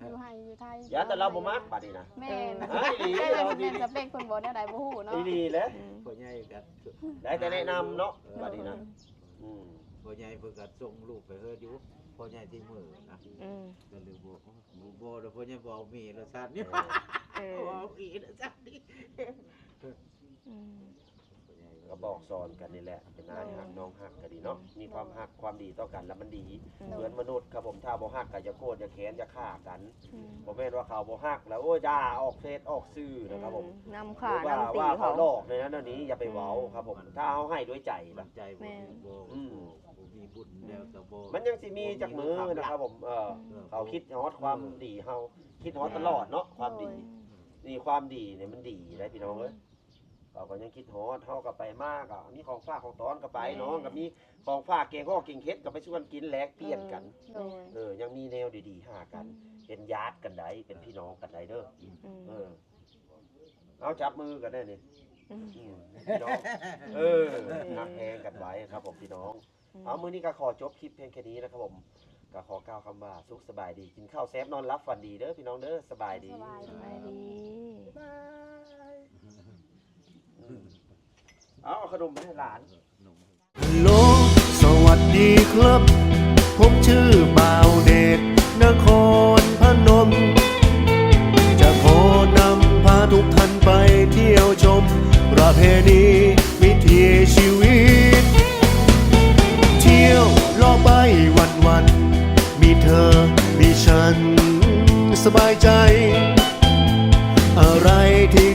ຢູ່ໄຮ່ຢູ່ໄທ ຢ້ານແຕ່ລາວບໍ່ມັກບາດນີ້ນະ ແມ່ນ ເອີ ອີ່ຫຼີ ແມ່ນ ເອີ ແມ່ນ ສະເປັກເພິ່ນບໍ່ແນວໃດບໍ່ຮູ້ເນາະ ອີ່ຫຼີແຫຼະ ອືມ ພໍ່ໃຫຍ່ກໍ ໄດ້ແຕ່ແນະນຳເນາະ ເອີ ບາດນີ້ນະ ອືມ ອືມ ພໍ່ໃຫຍ່ເພິ່ນກໍສົ່ງລູກໄປເຮີດຢູ່ ພໍ່ໃຫຍ່ທີ່ມືນະ ອືມ ກໍເລີຍບໍ່ ບໍ່ ບໍ່ ພໍ່ໃຫຍ່ບໍ່ເອົາເມລະຊັ້ນ ເອີ ເອີ ບໍ່ເອົາເມລະຊັ້ນ ອືມ ກໍບອກສອນກັນນີ້ແຫຼະ ເປັນອ້າຍຮັກ ເອີ ນ້ອງຮັກກໍດີເນາະ ອືມ ມີຄວາມຮັກຄວາມດີຕໍ່ກັນລະມັນດີ ໂດຍ ເພື່ອນມະນຸດຄັບຜົມ ຖ້າບໍ່ຮັກກໍຢ່າໂກດຢ່າແຄ້ນຢ່າຂ້າກັນ ອືມ ບໍ່ແມ່ນວ່າເຂົາບໍ່ຮັກແລ້ວ ໂອ້ຍ ດ່າອອກເຟສອອກສື່ນະຄັບຜົມ ອືມ ນຳຂ້າ ນຳຕີເຂົາ ວ່າເຂົາຫຼອກໃນນັ້ນແນວນີ້ ອືມ ຢ່າໄປເວົ້າຄັບຜົມ ອືມ ຖ້າເຮົາໃຫ້ດ້ວຍໃຈນະ ແມ່ນ ອືມ ບໍ່ ບໍ່ມີບຸນແລ້ວກໍບໍ່ ມັນຍັງຊິມີຈັກມື້ນະຄັບຜົມ ເອີ ເອີ ເຂົາຄິດຮອດຄວາມ ອືມ ດີເຮົາ ຄິດຮອດຕະຫຼອດເນາະ ຄວາມດີ ໂດຍ ນີ້ຄວາມດີນີ້ມັນດີໄດ໋ພີ່ນ້ອງເອີຍ ເຂົາກໍຍັງຄິດຮອດ ເຮົາກໍໄປມາກໍມີຂອງຝາກຂອງຕ້ອນກໍໄປ ແມ່ນ ນ້ອງກໍມີຂອງຝາກແກງຮອກແກງເຫັດກໍໄປຊວນກິນແລກປ່ຽນກັນ ເອີ ໂດຍ ເອີ ຍັງມີແນວດີໆຫາກັນ ອືມ ເປັນຍາດກັນໄດ໋ ເປັນພີ່ນ້ອງກັນໄດ໋ເດີ ອືມ ເອີ ເອົາຈັບມືກັນແດ່ນີ້ ອືມ ອືມ ພີ່ນ້ອງ ເອີ ຮັກແພງກັນໄວ້ຄັບຜົມ ພີ່ນ້ອງ ອືມ ເອົາ ມື້ນີ້ກໍຂໍຈົບຄລິບພຽງແຄ່ນີ້ນະຄັບຜົມ ກໍຂໍກ່າວຄຳວ່າ ສຸກສະບາຍດີ ກິນເຂົ້າແຊບນອນຫຼັບຝັນດີເດີພີ່ນ້ອງເດີ ສະບາຍດີ ສະບາຍດີ ບາຍບາຍ ເອົາ ເອົາຂະໜົມໄປໃຫ້ຫຼານ ຮັລໂຫຼ ສະຫວັດດີຄັບ ຜົມຊື່ບ່າວເດດ ນະຄອນພະນົມ ຈະຂໍນຳພາທຸກທ່ານໄປທ່ຽວຊົມ ປະເພນີວິຖີຊີວິດ ທ່ຽວເລາະໄປວັນໆ ມີເທີມີສັນສະບາຍໃຈ ອາໄລທີ່